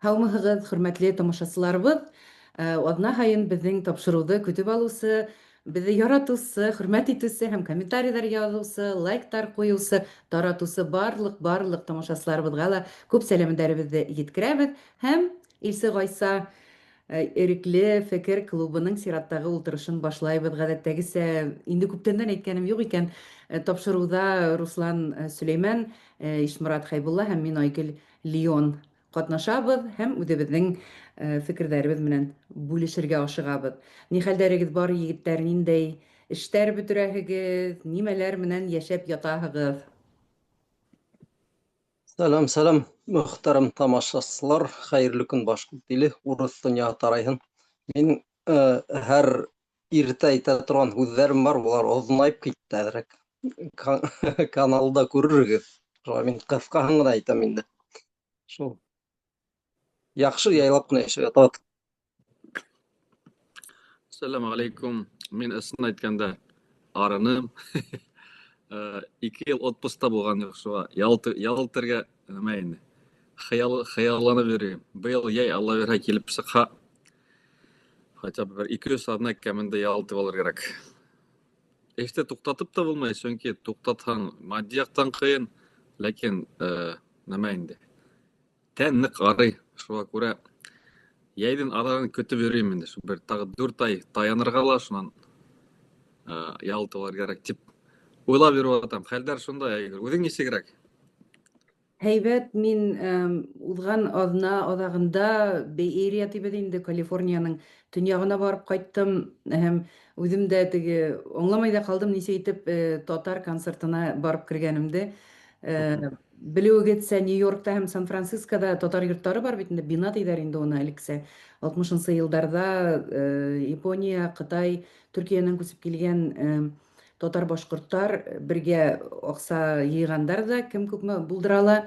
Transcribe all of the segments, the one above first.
Һаумыһығыҙ, хөрмәтле тамашасыларыбыҙ! Аҙна һайын беҙҙең тапшырыуҙы көтөп алыусы, беҙҙе яратыусы, хөрмәт итеүсе һәм комментарийлар яҙыусы, лайктар ҡуйыусы, таратыусы барлыҡ, барлыҡ тамашасыларыбыҙға ла күп сәләмдәребеҙҙе еткерәбеҙ һәм Илсе Гайса Ирекле фекер клубының сираттағы ултырышын башлайбыҙ. Ғәҙәттәгесә, инде күптәндән әйткәнем юҡ икән, тапшырыуҙа Руслан Сөләймән, Ишморат Хәйбулла һәм мин Айгөл Леон катнашабыҙ һәм үҙебеҙҙең фекерҙәребеҙ менән бүлешергә ашығабыҙ. Ни хәлдәрегеҙ бар, егеттәр, ниндәй эштәр бөтөрәһегеҙ, нимәләр менән йәшәп ятаһығыҙ? Сәлам, сәлам, мөхтәрәм тамашасылар, хәйерле көн башҡорт иле, урыҫ донъяһы тарайһын. Мин һәр иртә әйтә торған һүҙҙәрем бар, улар оҙонайып китте әҙерәк. Каналда күрерһегеҙ. Шуға мин ҡыҫҡаһын ғына әйтәм инде. Шул. Яҡшы яйлап ҡына йәшәп ятабыҙ. Сәлам алейкум. Мин ысын әйткәндә арыным. 2 йыл отпускта булған юҡ, шуға ял ял итергә нимә инде. Хыял хыялланып йөрөйөм. Быйыл йәй Алла бирһә килеп сыҡһа, хотя бы бер 2-3 аҙна кәмендә ял итеп алыр кәрәк. Эште туҡтатып та булмай, сөнки туҡтатһаң матди яҡтан ҡыйын, ләкин нәмә инде. Тән ныҡ арый, шуға күрә йәйҙең аҙағын көтөп йөрөйөм инде. Шу бер тағы 4 ай таянырға ла, шунан ял итеп алыр кәрәк тип уйлап йөрөп ятам. Хәлдәр шундай, Айгөл. Үҙең нисегерәк? Һәйбәт, мин уҙған аҙна аҙағында Bay Area тибеҙ инде, Калифорнияның төньяғына барып ҡайттым һәм үҙем дә теге аңламай ҙа ҡалдым, нисек итеп татар концертына барып кергәнемде. Белеүегеҙсә, Нью-Йоркта һәм Сан-Францискода татар йорттары бар бит инде, бина тиҙәр инде уны элеккесә. 60 йылдарда Япония, Ҡытай, Төркиянән күсеп килгән татар-башҡорттар бергә аҡса йыйғандар ҙа, кем күпме булдыра ала,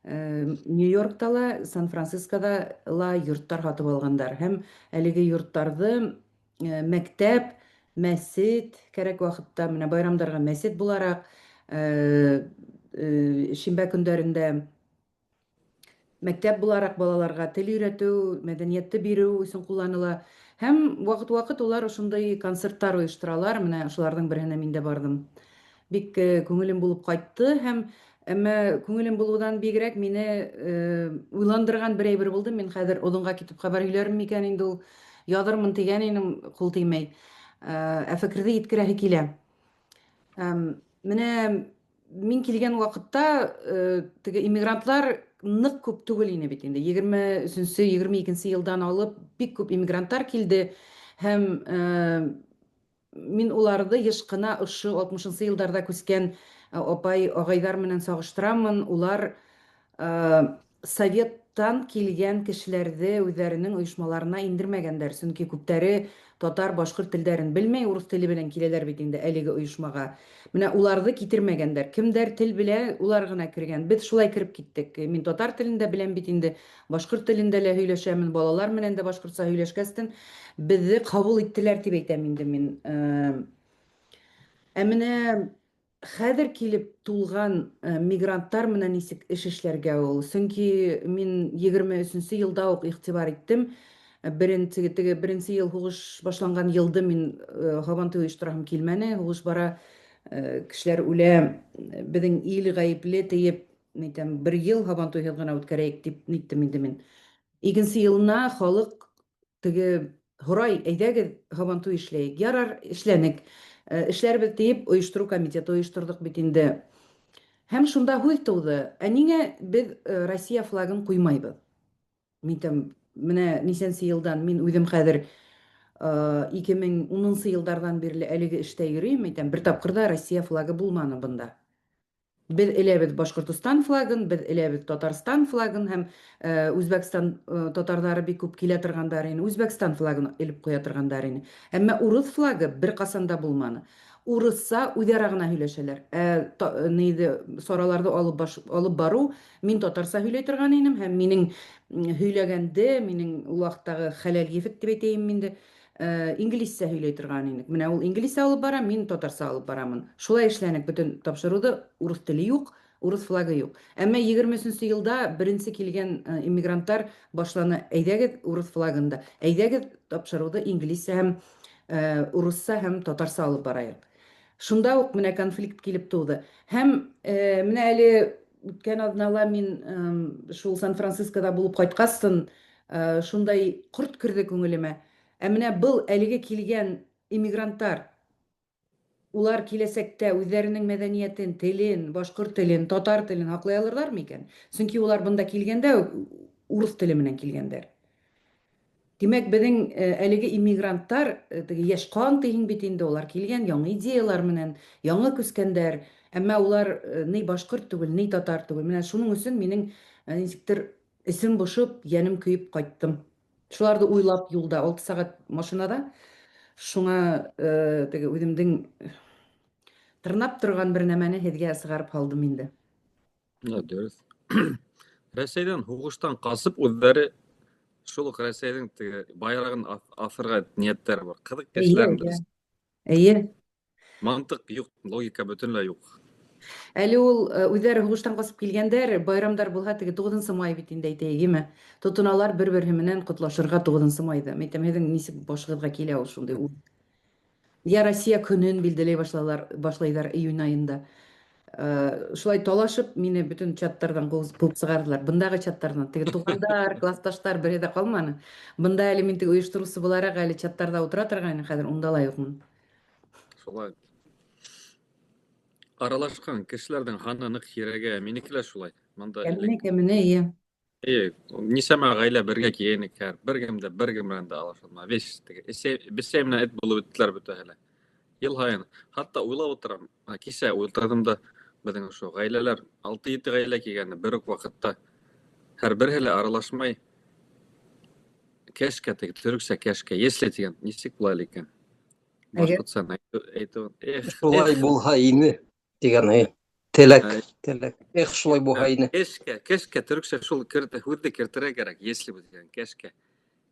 Нью-Йоркта ла, Сан-Францискода ла йорттар һатып алғандар. Һәм әлеге йорттарҙы мәктәп, мәсет кәрәк ваҡытта, менә байрамдарға мәсет булараҡ, шимбә көндәрендә мәктәп булараҡ балаларға тел өйрәтеү, мәдәниятте биреү өсөн ҡулланыла. Һәм ваҡыт-ваҡыт улар ошондай концерттар ойошторалар. Менә ошоларҙың береһенә мин дә барҙым. Бик күңелем булып ҡайтты һәм әммә күңелем булыуҙан бигерәк мине уйландырған бер әйбер булды. Мин хәҙер оҙонға китеп хәбәр һөйләрмен микән инде ул, яҙырмын тигән инем, ҡул теймәй. Ә фекерҙе еткерәһе килә. Менә мин килгән ваҡытта теге иммигрантлар ныҡ күп түгел ине бит инде. 23-нче, 22-нче йылдан алып бик күп иммигранттар килде һәм мин уларҙы йыш ҡына ошо 60-нсы йылдарҙа күскән апай, ағайҙар менән сағыштырамын. Улар Советтан килгән кешеләрҙе үҙҙәренең оешмаларына индермәгәндәр, сөнки күптәре татар, башкорт телдәрен белмәй, урыҫ теле белән киләләр бит инде әлеге оешмага. Менә уларҙы китермәгәндәр. Кемдәр тел белә, улар гына кергән. Беҙ шулай кереп киттек. Мин татар телен дә беләм бит инде, башкорт телендә лә һөйләшәмен, балалар менән дә башкортса һөйләшкәстен, беҙҙе ҡабул иттеләр дип әйтәм инде мин. Ә менә хәҙер килеп тулған мигранттар менән нисек эш эшләргә ул? Сөнки мин 23-нче елда ук игътибар иттем. Беренче, теге беренче ел һугыш башланган елды мин һабантуй оештыраһым килмәне. Һугыш бара, кешеләр үлә, безнең ил гаепле диеп, әйтәм, бер ел һабантуйһыҙ гына үткәрәйек дип ниттем инде мин. Икенче елына халык теге һорай, әйдәгез, һабантуй эшләйек. Ярар, эшләнек. Эшләрбез диеп, оештыру комитеты оештырдык бит инде. Һәм шунда һүҙ тыуҙы, ә ниңә беҙ Россия флагын ҡуймайбыҙ? Мин әйтәм, менә нисәнсе елдан мин үзем хәҙер 2010 елдарҙан бирле әлеге эштә йөрөйөм, әйтәм, бер тапҡыр да Россия флагы булманы бында. Беҙ эләбеҙ Башҡортостан флагын, беҙ эләбеҙ Татарстан флагын һәм Үзбәкстан татарҙары бик күп килә торғандар ине, Үзбәкстан флагын элеп ҡуя торғандар ине. Әммә урыҫ флагы бер ҡасан да булманы. Урыҫса үҙара ғына һөйләшәләр. Ә нейҙе сараларҙы алып баш, алып барыу мин татарса һөйләй торған инем һәм минең һөйләгәнде, минең ул ваҡыттағы хәләл ефет дип әйтәйем инде, инглизсә һөйләй торган инек. Менә ул инглизсә алып бара, мин татарса алып барамын. Шулай эшләнек бөтен тапшыруҙы, урыҫ теле юҡ. Урыс флагы юк. Әмма 23 елда беренче килгән иммигрантлар башлана, әйдәгез урыс флагында, әйдәгез тапшыруды инглизчә һәм урысча һәм татарча алып бараек. Шунда ук менә конфликт килеп туды. Һәм менә әле үткән азнала мин шул Сан-Францискода булып кайткачтын, шундай корт керде күңелемә. Ә менә был әлеге килгән иммигрантлар, улар киләчәктә үзләренең мәдәниятен, телен, башкорт телен, татар телен һаклый алырлармы икән? Чөнки улар бында килгәндә үк урыс теле менән килгәндәр. Димәк, безнең әлеге иммигрантлар, теге яшь кан дигән бит инде, улар килгән яңа идеялар менән, яңа күчкәндәр, әмма улар ни башкорт түгел, ни татар түгел. Менә шуның өчен минем ничектер эчем бошып, йәнем көеп кайттым. Шуларны уйлап юлда 6 сәгать машинада. Шуңа теге үземнең тырнап торган бер нәмәне һеҙгә сығарып һалдым инде. Да, дөрөҫ. Рәсәйҙән һуғыштан ҡасып үҙҙәре шул уҡ Рәсәйҙең теге байрағын аҫырға ниәттәре бар. Ҡыҙыҡ кешеләр. Эйе. Мантыҡ юҡ, логика бөтөнләй юҡ. Әле ул үҙҙәре һуғыштан ҡасып килгәндәр, байрамдар булһа, теге 9 май бит инде әйтәйек, име? Тотоналар бер-береһе менән ҡотлашырға 9 майҙа. Мин әйтәм, һеҙҙең нисек башығыҙға килә ул шундай уй? Я Россия көнөн билдәләй башлалар, башлайҙар июнь айында. Шулай талашып, мине бөтөн чаттарҙан ҡыуып сығарҙылар. Бындағы чаттарҙан. Теге туғандар, классташтар береһе ҙә ҡалманы. Бында әле мин теге ойоштороусы булараҡ әле чаттарҙа ултыра торғайным, хәҙер унда ла юҡмын. Шулай. Аралашҡан кешеләрҙең һаны ныҡ һирәгәйә. Минеке лә шулай. Бында Кәменә, кәменә, эйе. Эйе, нисәмә ғаилә бергә килгәйнек, һәр бер кем дә бер кем менән дә аралашалмай. Весь теге бесәй менән эт булып бөттөләр бөтәһе лә. Йыл һайын. Хатта уйлап ултырам, кисә ултырҙым да беҙҙең ошо ғаиләләр 6-7 ғаилә килгәне бер үк ваҡытта. Һәр береһе лә аралашмай. Кәшкә теге төрөксә кәшкә, если тигән, нисек була әле икән? Башҡортса әйтеү. Эх, шулай булһа ине тигән, эй. Теләк, теләк. Эх, шулай булһа ине. Кәшкә, кәшкә төрөксә шул һүҙҙе кертергә кәрәк, если бы тигән, кәшкә.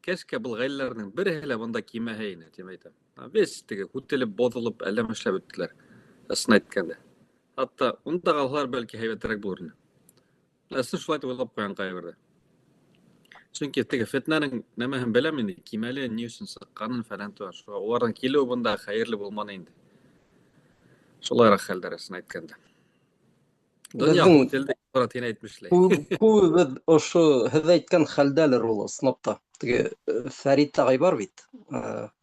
Кәшкә был ғаиләләрҙең береһе лә бында килмәһә ине, тип әйтәм. Весь теге һүтелеп, боҙолоп, әллә эшләп бөттөләр. Ысын әйткәндә. Хатта унда ҡалһалар бәлки һәйбәтерәк булыр ине. Ысын шулай тип уйлап ҡуям ҡайһы берҙә. Сөнки теге фетнәнең нәмәһен беләм инде, кимәле ни өсөн сыҡҡанын фәлән түгел. Шуға уларҙың килеүе бында хәйерле булманы инде. Шулайыраҡ хәлдәр ысын әйткәндә. Донъя һүтелде, Морат һин әйтмешләй. Күбебеҙ ошо һеҙ әйткән хәлдәлер ул ысынлап та. Теге Фәрит ағай бар бит,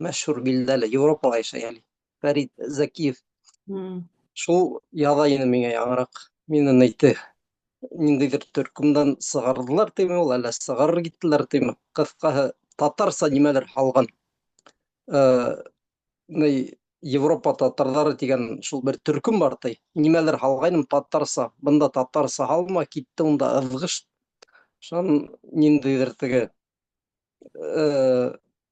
мәшһүр билдәле Европала йәшәй әле. Фәрит Зәкиев. Шул яҙа ине миңә яңыраҡ. Мине әйтте, ниндәйҙер төркөмдән сығарҙылар тиме ул, әллә сығарыр киттеләр тиме. Ҡыҫҡаһы, татарса нимәлер һалған. Европа татарҙары тигән шул бер төркөм бар ти. Нимәлер һалғайным татарса, бында татарса һалма, китте унда ыҙғыш. Шунан ниндәйҙер теге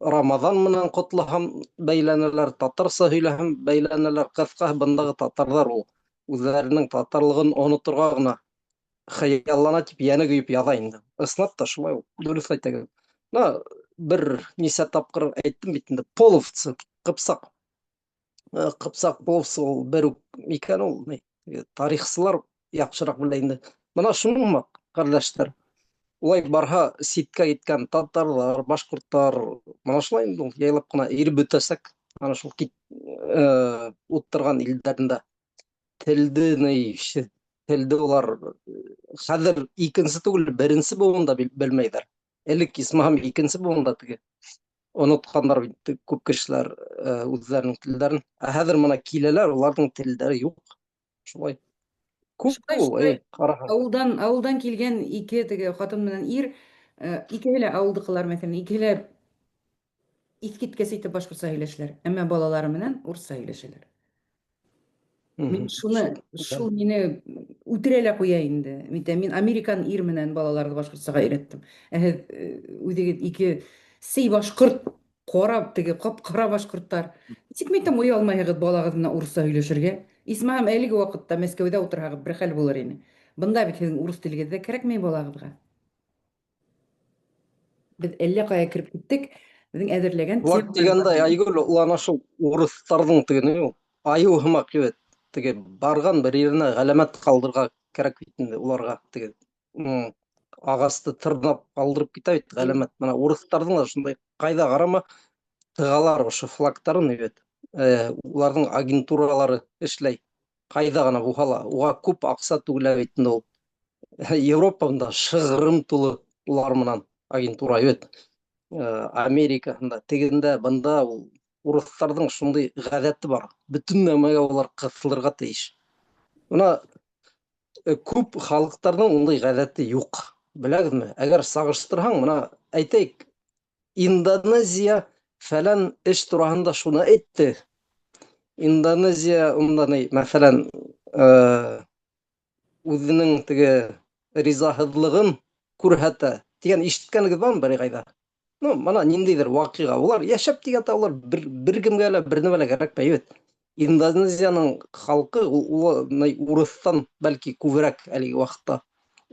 Рамаҙан менән ҡотлаһам бәйләнәләр, татарса һөйләһәм бәйләнәләр. Ҡыҫҡаһы, бындағы татарҙар ул үҙҙәренең татарлығын оноторға ғына хыяллана тип йәне көйөп яҙа инде. Ысынлап та шулай ул, дөрөҫ әйтәгеҙ. Бына бер нисә тапҡыр әйттем бит инде, половцы, ҡыпсаҡ. Ҡыпсаҡ половцы ул бер үк икән ул, ни, тарихсылар яҡшыраҡ белә инде. Бына шуның һымаҡ, ҡәрҙәштәр. Улай барһа, ситкә киткән татарҙар, башҡорттар, бына шулай инде ул яйлап ҡына иреп бөтәсәк. Ана шул ултырған илдәрендә телде, ни, телде улар хәҙер икенсе түгел, беренсе быуында белмәйҙәр. Элек исмаһам икенсе быуында теге онотҡандар бит күп кешеләр үҙҙәренең телдәрен. Ә хәҙер бына киләләр, уларҙың телдәре юҡ. Шулай. Күп ул, эй, ҡараһаң. Ауылдан килгән ике теге ҡатын менән ир, икеһе лә ауылдыҡылар, мәҫәлән, икеһе лә иҫ киткес итеп башҡортса һөйләшәләр, әммә балалары менән урыҫса һөйләшәләр. Мин шуны, шул мине үтерә лә ҡуя инде. Мин американ ир менән балаларҙы башҡортсаға өйрәттем. Ә һеҙ үҙегеҙ ике сей башҡорт, ҡара, теге ҡап-ҡара башҡорттар. Нисек мин әйтәм, оялмайһығыҙ балағыҙ менән урыҫса һөйләшергә? Исмаһам, әлеге ваҡытта Мәскәүҙә ултырһағыҙ бер хәл булыр ине. Бында бит һеҙҙең урыҫ телегеҙ ҙә кәрәкмәй балағыҙға. Беҙ әллә ҡая кереп киттек. Беҙҙең әҙерләгән Улар тигәндә, Айгөл, ул ана шул урыҫтарҙың теге ни ул, айыу һымаҡ бит. Теге барған бер еренә ғәләмәт ҡалдырға кәрәк бит инде уларға, теге ағасты тырнап ҡалдырып китә бит ғәләмәт. Бына урыҫтарҙың ла шундай, ҡайҙа ҡарама тығалар ошо флагтарын бит. Уларҙың агентуралары эшләй. Ҡайҙа ғына булһа ла, уға күп аҡса түгелә бит инде ул. Европа шығырым тулы улар менән агентура бит. Америкаһында, тегендә, бында ул урыҫтарҙың шундай ғәҙәте бар. Бөтөн нәмәгә улар ҡыҫылырға тейеш. Бына күп халыҡтарҙың ундай ғәҙәте юҡ. Беләгеҙме? Әгәр сағыштырһаң, бына әйтәйек, Индонезия фәлән эш тураһында шуны әйтте. Индонезия унда ни, мәҫәлән, үҙенең теге ризаһыҙлығын күрһәтә тигән ишеткәнегеҙ бармы берәй ҡайҙа? Ну, бына ниндәйҙер ваҡиға. Улар йәшәп тигән улар бер кемгә лә бер нәмә лә кәрәкмәй бит. Индонезияның халҡы ул урыҫтан бәлки күберәк әлеге ваҡытта.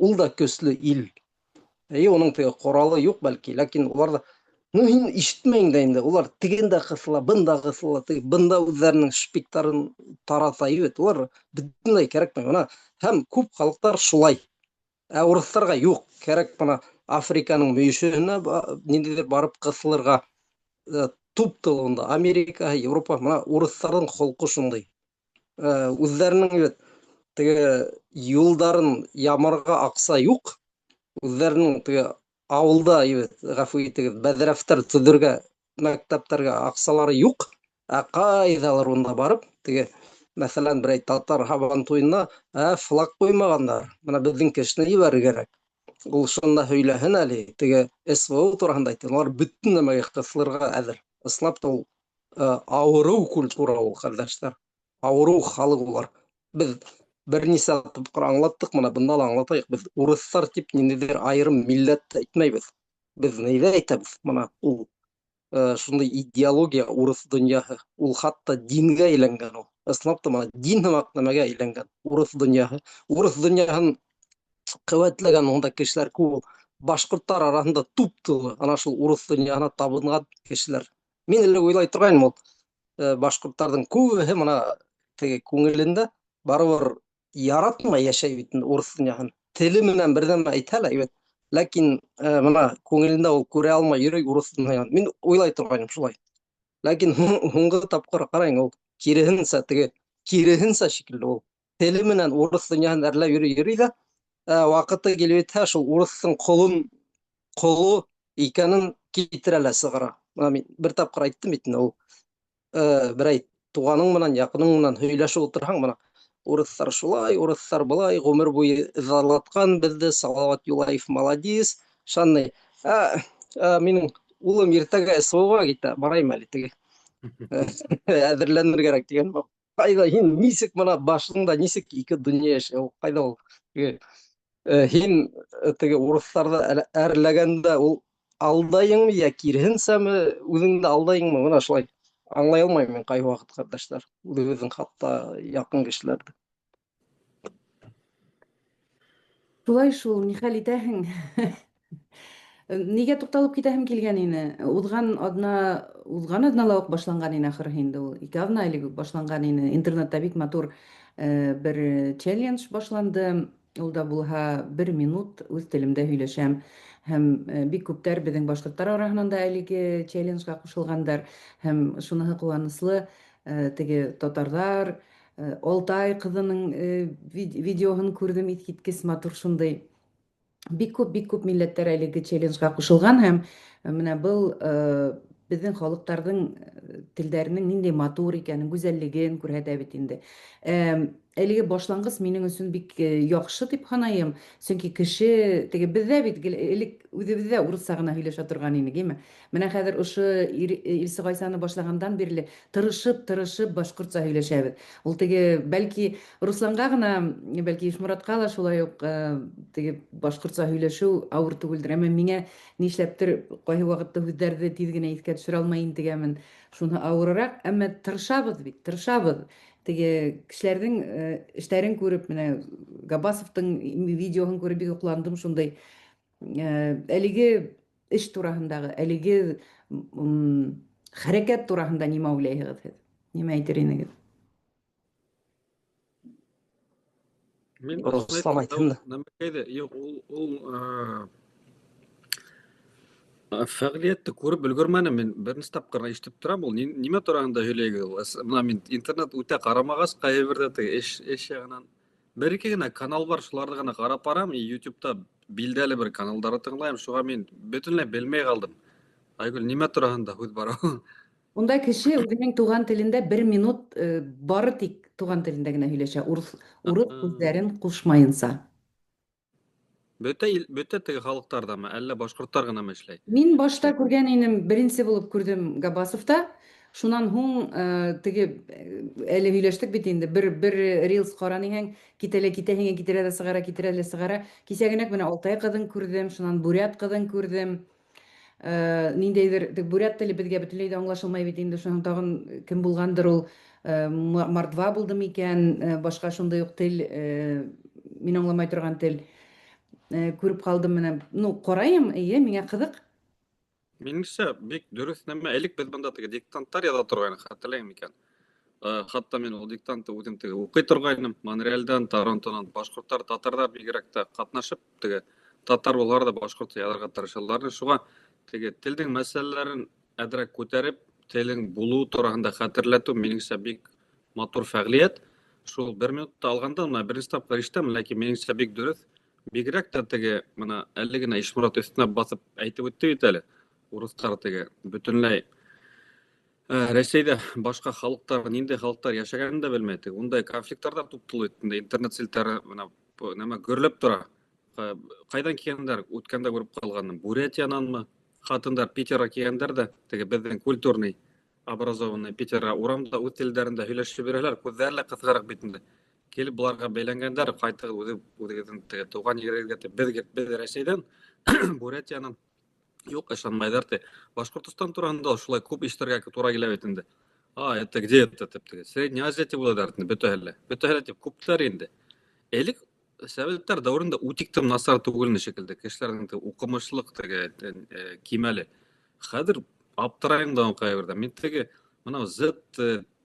Ул да көслө ил. Эйе, уның теге ҡоралы юҡ бәлки, ләкин улар да, ну, һин ишетмәйң дә инде, улар тегендә ҡыҫыла, бында ҡыҫыла, теге бында үҙҙәренең шпиктарын тарата бит. Улар бөтөнләй кәрәкмәй. Бына һәм күп халыҡтар шулай. Ә урыҫтарға юҡ, кәрәк бына Африканың мөйөшөнә ниндәйҙер барып ҡыҫылырға, туп-тулы унда Америка, Европа, бына урыҫтарҙың холҡо шундай. Үҙҙәренең бит теге юлдарын ямарға аҡса юҡ. Үҙҙәренең теге ауылда бит, ғәфү итегеҙ, бәҙрәфтәр төҙөргә, мәктәптәргә аҡсалары юҡ. Ә ҡайҙалыр унда барып, теге, мәҫәлән, берәй татар һабан туйына, флаг ҡуймағандар. Бына беҙҙең кешене ебәрер кәрәк. Ул шунда һөйләһен әле, теге СВО тураһында әйтһен. Улар бөтөн нәмәгә ҡыҫылырға әҙер. Ысынлап та ул ауырыу культура ул, ҡәрҙәштәр. Ауырыу халыҡ улар. Беҙ бер нисә тапҡыр аңлаттыҡ, бына бында ла аңлатайыҡ. Беҙ урыҫтар тип ниндәйҙер айырым милләт әйтмәйбеҙ. Беҙ ниҙә әйтәбеҙ? Бына ул шундай идеология урыҫ донъяһы. Ул хатта дингә әйләнгән ул. Ысынлап та бына дин һымаҡ нәмәгә әйләнгән урыҫ донъяһы. Урыҫ донъяһын ҡеүәтләгән унда кешеләр күп ул. Башҡорттар араһында туп-тулы ана шул урыҫ донъяһына табынған кешеләр. Мин элек уйлай торғайным, ул башҡорттарҙың күбеһе бына теге күңелендә барыбер яратмай йәшәй бит инде урыҫ донъяһын. Теле менән бер нәмә әйтһә лә, бит, ләкин бына күңелендә ул күрә алмай йөрөй урыҫ донъяһын. Мин уйлай торғайным шулай. Ләкин һуңғы тапҡыр ҡарайың, ул киреһенсә, теге киреһенсә шикелле ул. Теле менән урыҫ донъяһын әрләп йөрөй, йөрөй ҙә, ваҡыты килеп етһә, шул урыҫтың ҡоло икәнен китерә лә сығара. Бына мин бер тапҡыр әйттем бит инде, ул берәй туғаның менән, яҡының менән һөйләшеп ултырһаң, бына урыҫтар шулай, урыҫтар былай, ғүмер буйы ыҙалатҡан беҙҙе, Салават Юлаев молодец, шундай. Минең улым иртәгә СВОға китә, барайым әле теге. Әҙерләнер кәрәк тигән. Ҡайҙа һин нисек бына башыңда нисек ике донъя йәшәй, ул ҡайҙа ул? Теге, һин теге урыҫтарҙы әрләгәндә ул алдайыңмы йә киреһенсәме, үҙеңде алдайыңмы? Бына шулай аңлай алмайым мин ҡайһы ваҡыт, ҡәрҙәштәр, үҙебеҙҙең хатта яҡын кешеләрҙе. Шулай шул, ни хәл итәһең? Нигә туҡталып китәһем килгән ине? Уҙған аҙна, уҙған аҙнала уҡ башланған ине ахырыһы инде ул. 2 аҙна элек үк башланған ине. Интернетта бик матур бер челлендж башланды. Ул да булһа бер минут үҙ телемдә һөйләшәм. Һәм бик күптәр беҙҙең башҡорттар араһынан да әлеге челленджға ҡушылғандар. Һәм шуныһы ҡыуаныслы, теге татарҙар, Алтай ҡыҙының видеоһын күрҙем, иҫ киткес матур шундай. Бик күп, бик күп милләттәр әлеге челленджға ҡушылған һәм менә был беҙҙең халыҡтарҙың телдәренең ниндәй матур икәнен, гүзәллеген күрһәтә бит инде. Әлеге башланғыс минең өсөн бик яҡшы тип һанайым, сөнки кеше теге беҙҙә бит гел элек үҙебеҙҙә урыҫса ғына һөйләшә торған инек, име? Менә хәҙер ошо Илсе Ғайсаны башлағандан бирле тырышып, тырышып башҡортса һөйләшәбеҙ. Ул теге бәлки Русланға ғына, бәлки Ишморатҡа ла шулай уҡ теге башҡортса һөйләшеү ауыр түгелдер, әммә миңә нишләптер ҡайһы ваҡытта һүҙҙәрҙе тиҙ генә иҫкә төшөрә алмай интегәмен. Шуны ауырыраҡ, әммә тырышабыҙ бит, тырышабыҙ. Теге кешеләрҙең эштәрен күреп, менә Габасовтың видеоһын күреп бик һоҡландым шундай. Әлеге эш тураһындағы, әлеге хәрәкәт тураһында нимә уйлайһығыҙ һеҙ? Нимә әйтер инегеҙ? Мин Руслан әйтһен дә. Нәмәкәйҙе, юҡ, ул ул фәғилиәтте күреп өлгөрмәнем мин. Беренсе тапҡыр ишетеп торам, ул нимә тураһында һөйләйгеҙ ул? Бына мин интернет үтә ҡарамағас, ҡайһы берҙә теге эш яғынан бер-ике генә канал бар, шуларҙы ғына ҡарап барам, и YouTube'та билдәле бер каналдарҙы тыңлайым, шуға мин бөтөнләй белмәй ҡалдым. Айгөл, нимә тураһында һүҙ бара? Унда кеше үҙенең туған телендә бер минут бары тик туған телендә генә һөйләшә, урыҫ урыҫ һүҙҙәрен ҡушмайынса. Бөтә ил, бөтә теге халыҡтарҙамы, әллә башҡорттар ғынамы эшләй? Мин башта күргән инем, беренсе булып күрҙем Габасовта. Шунан һуң теге әле һөйләштек бит инде, бер рилс ҡаран иһәң, китә лә китә һиңә, китерә лә сығара, китерә лә сығара. Кисә генәк менә Алтай ҡыҙын күрҙем, шунан бурят ҡыҙын күрҙем. Ниндәйҙер бурят теле беҙгә бөтөнләй ҙә аңлашылмай бит инде, шунан тағын кем булғандыр ул, мордва булды микән, башҡа шундай уҡ тел, мин аңламай торған тел. Күреп ҡалдым менә. Ну, ҡарайым, эйе, миңә ҡыҙыҡ. Минеңсә, бик дөрөҫ нәмә. Элек беҙ бында теге диктанттар яҙа торғайныҡ, хәтерләйем микән? Хатта мин ул диктантты үҙем теге уҡый торғайным. Монреалдән, Торонтонан башҡорттар, татарҙар бигерәк тә ҡатнашып, теге татар булһалар ҙа башҡортса яҙырға тырышалар. Шуға теге телдең мәсьәләләрен әҙерәк күтәреп, телең булыуы тураһында хәтерләтеү минеңсә бик матур фәғилиәт. Шул бер минутта алғанда, бына беренсе тапҡыр ишетәм, ләкин минеңсә бик дөрөҫ. Бигерәк тә теге, бына әле генә Ишморат өҫтөнә баҫып әйтеп үтте бит әле. Урыҫтар теге бөтөнләй Рәсәйҙә башҡа халыҡтар, ниндәй халыҡтар йәшәгәнен дә белмәй. Теге ундай конфликттар ҙа туп-тулы бит инде, интернет селтәре бына нәмә гөрләп тора. Ҡайҙан килгәндәр, үткәндә күреп ҡалғаным, Бурятиянанмы? Ҡатындар Питерға килгәндәр ҙә, теге беҙҙең культурный, образованный Питерға урамда үҙ телдәрендә һөйләшеп йөрөһәләр, күҙҙәре лә ҡыҫығыраҡ бит инде. Килеп быларға бәйләнгәндәр, ҡайтығыҙ үҙе үҙегеҙҙең теге тыуған ерегеҙгә тип, беҙ Рәсәйҙән, Бурятиянан. Юҡ, ышанмайҙар ти. Башҡортостан тураһында шулай күп ишетергә тура килә бит инде. А, это где это тип теге. Средняя Азия тип уйлайҙар инде, бөтәһе лә. Бөтәһе лә тип күптәр инде. Элек советтар дәүерендә үтиктем насар түгел шикелле. Кешеләрҙең теге уҡымышлыҡ теге кимәле. Хәҙер аптырайым да ҡайһы берҙә. Мин теге мынау Z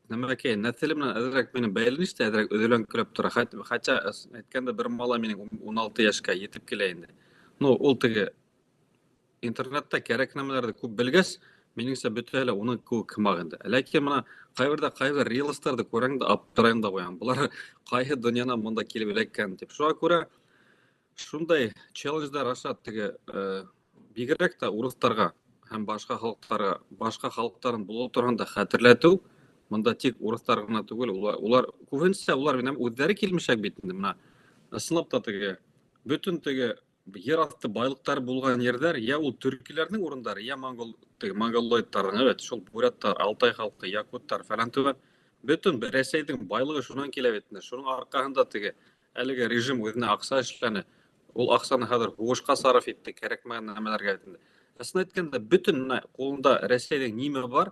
нәмәкәй нәҫеле менән әҙерәк минең бәйләнеш тә әҙерәк өҙөләнкерәп тора. Хотя әйткәндә бер малай минең 16 йәшкә етеп килә инде. Ну, ул теге интернетта кәрәк нәмәләрҙе күп белгәс, минеңсә бөтәһе лә уның кеүек һымаҡ инде. Ләкин бына ҡайһы берҙә ҡайһы бер рилстарҙы күрәм дә аптырайым да ҡуям. Былар ҡайһы донъянан бында килеп эләккән тип. Шуға күрә шундай челлендждар аша теге бигерәк тә урыҫтарға һәм башҡа халыҡтарға, башҡа халыҡтарҙың булыуы тураһында хәтерләтеү, бында тик урыҫтар ғына түгел, улар күбенсә улар менән үҙҙәре килмешәк бит инде. Бына ысынлап та теге бөтөн теге ер аҫты байлыҡтары булған ерҙәр, йә ул төркиләрҙең урындары, йә монгол, теге монголоидтарҙың, әбәт, шул буряттар, алтай халҡы, якуттар, фәлән түбән. Бөтөн Рәсәйҙең байлығы шунан килә бит инде. Шуның арҡаһында теге әлеге режим үҙенә аҡса эшләне. Ул аҡсаны хәҙер һуғышҡа сарыф итте, кәрәкмәгән нәмәләргә бит инде. Ысын әйткәндә, бөтөн менә ҡулында Рәсәйҙең нимә бар,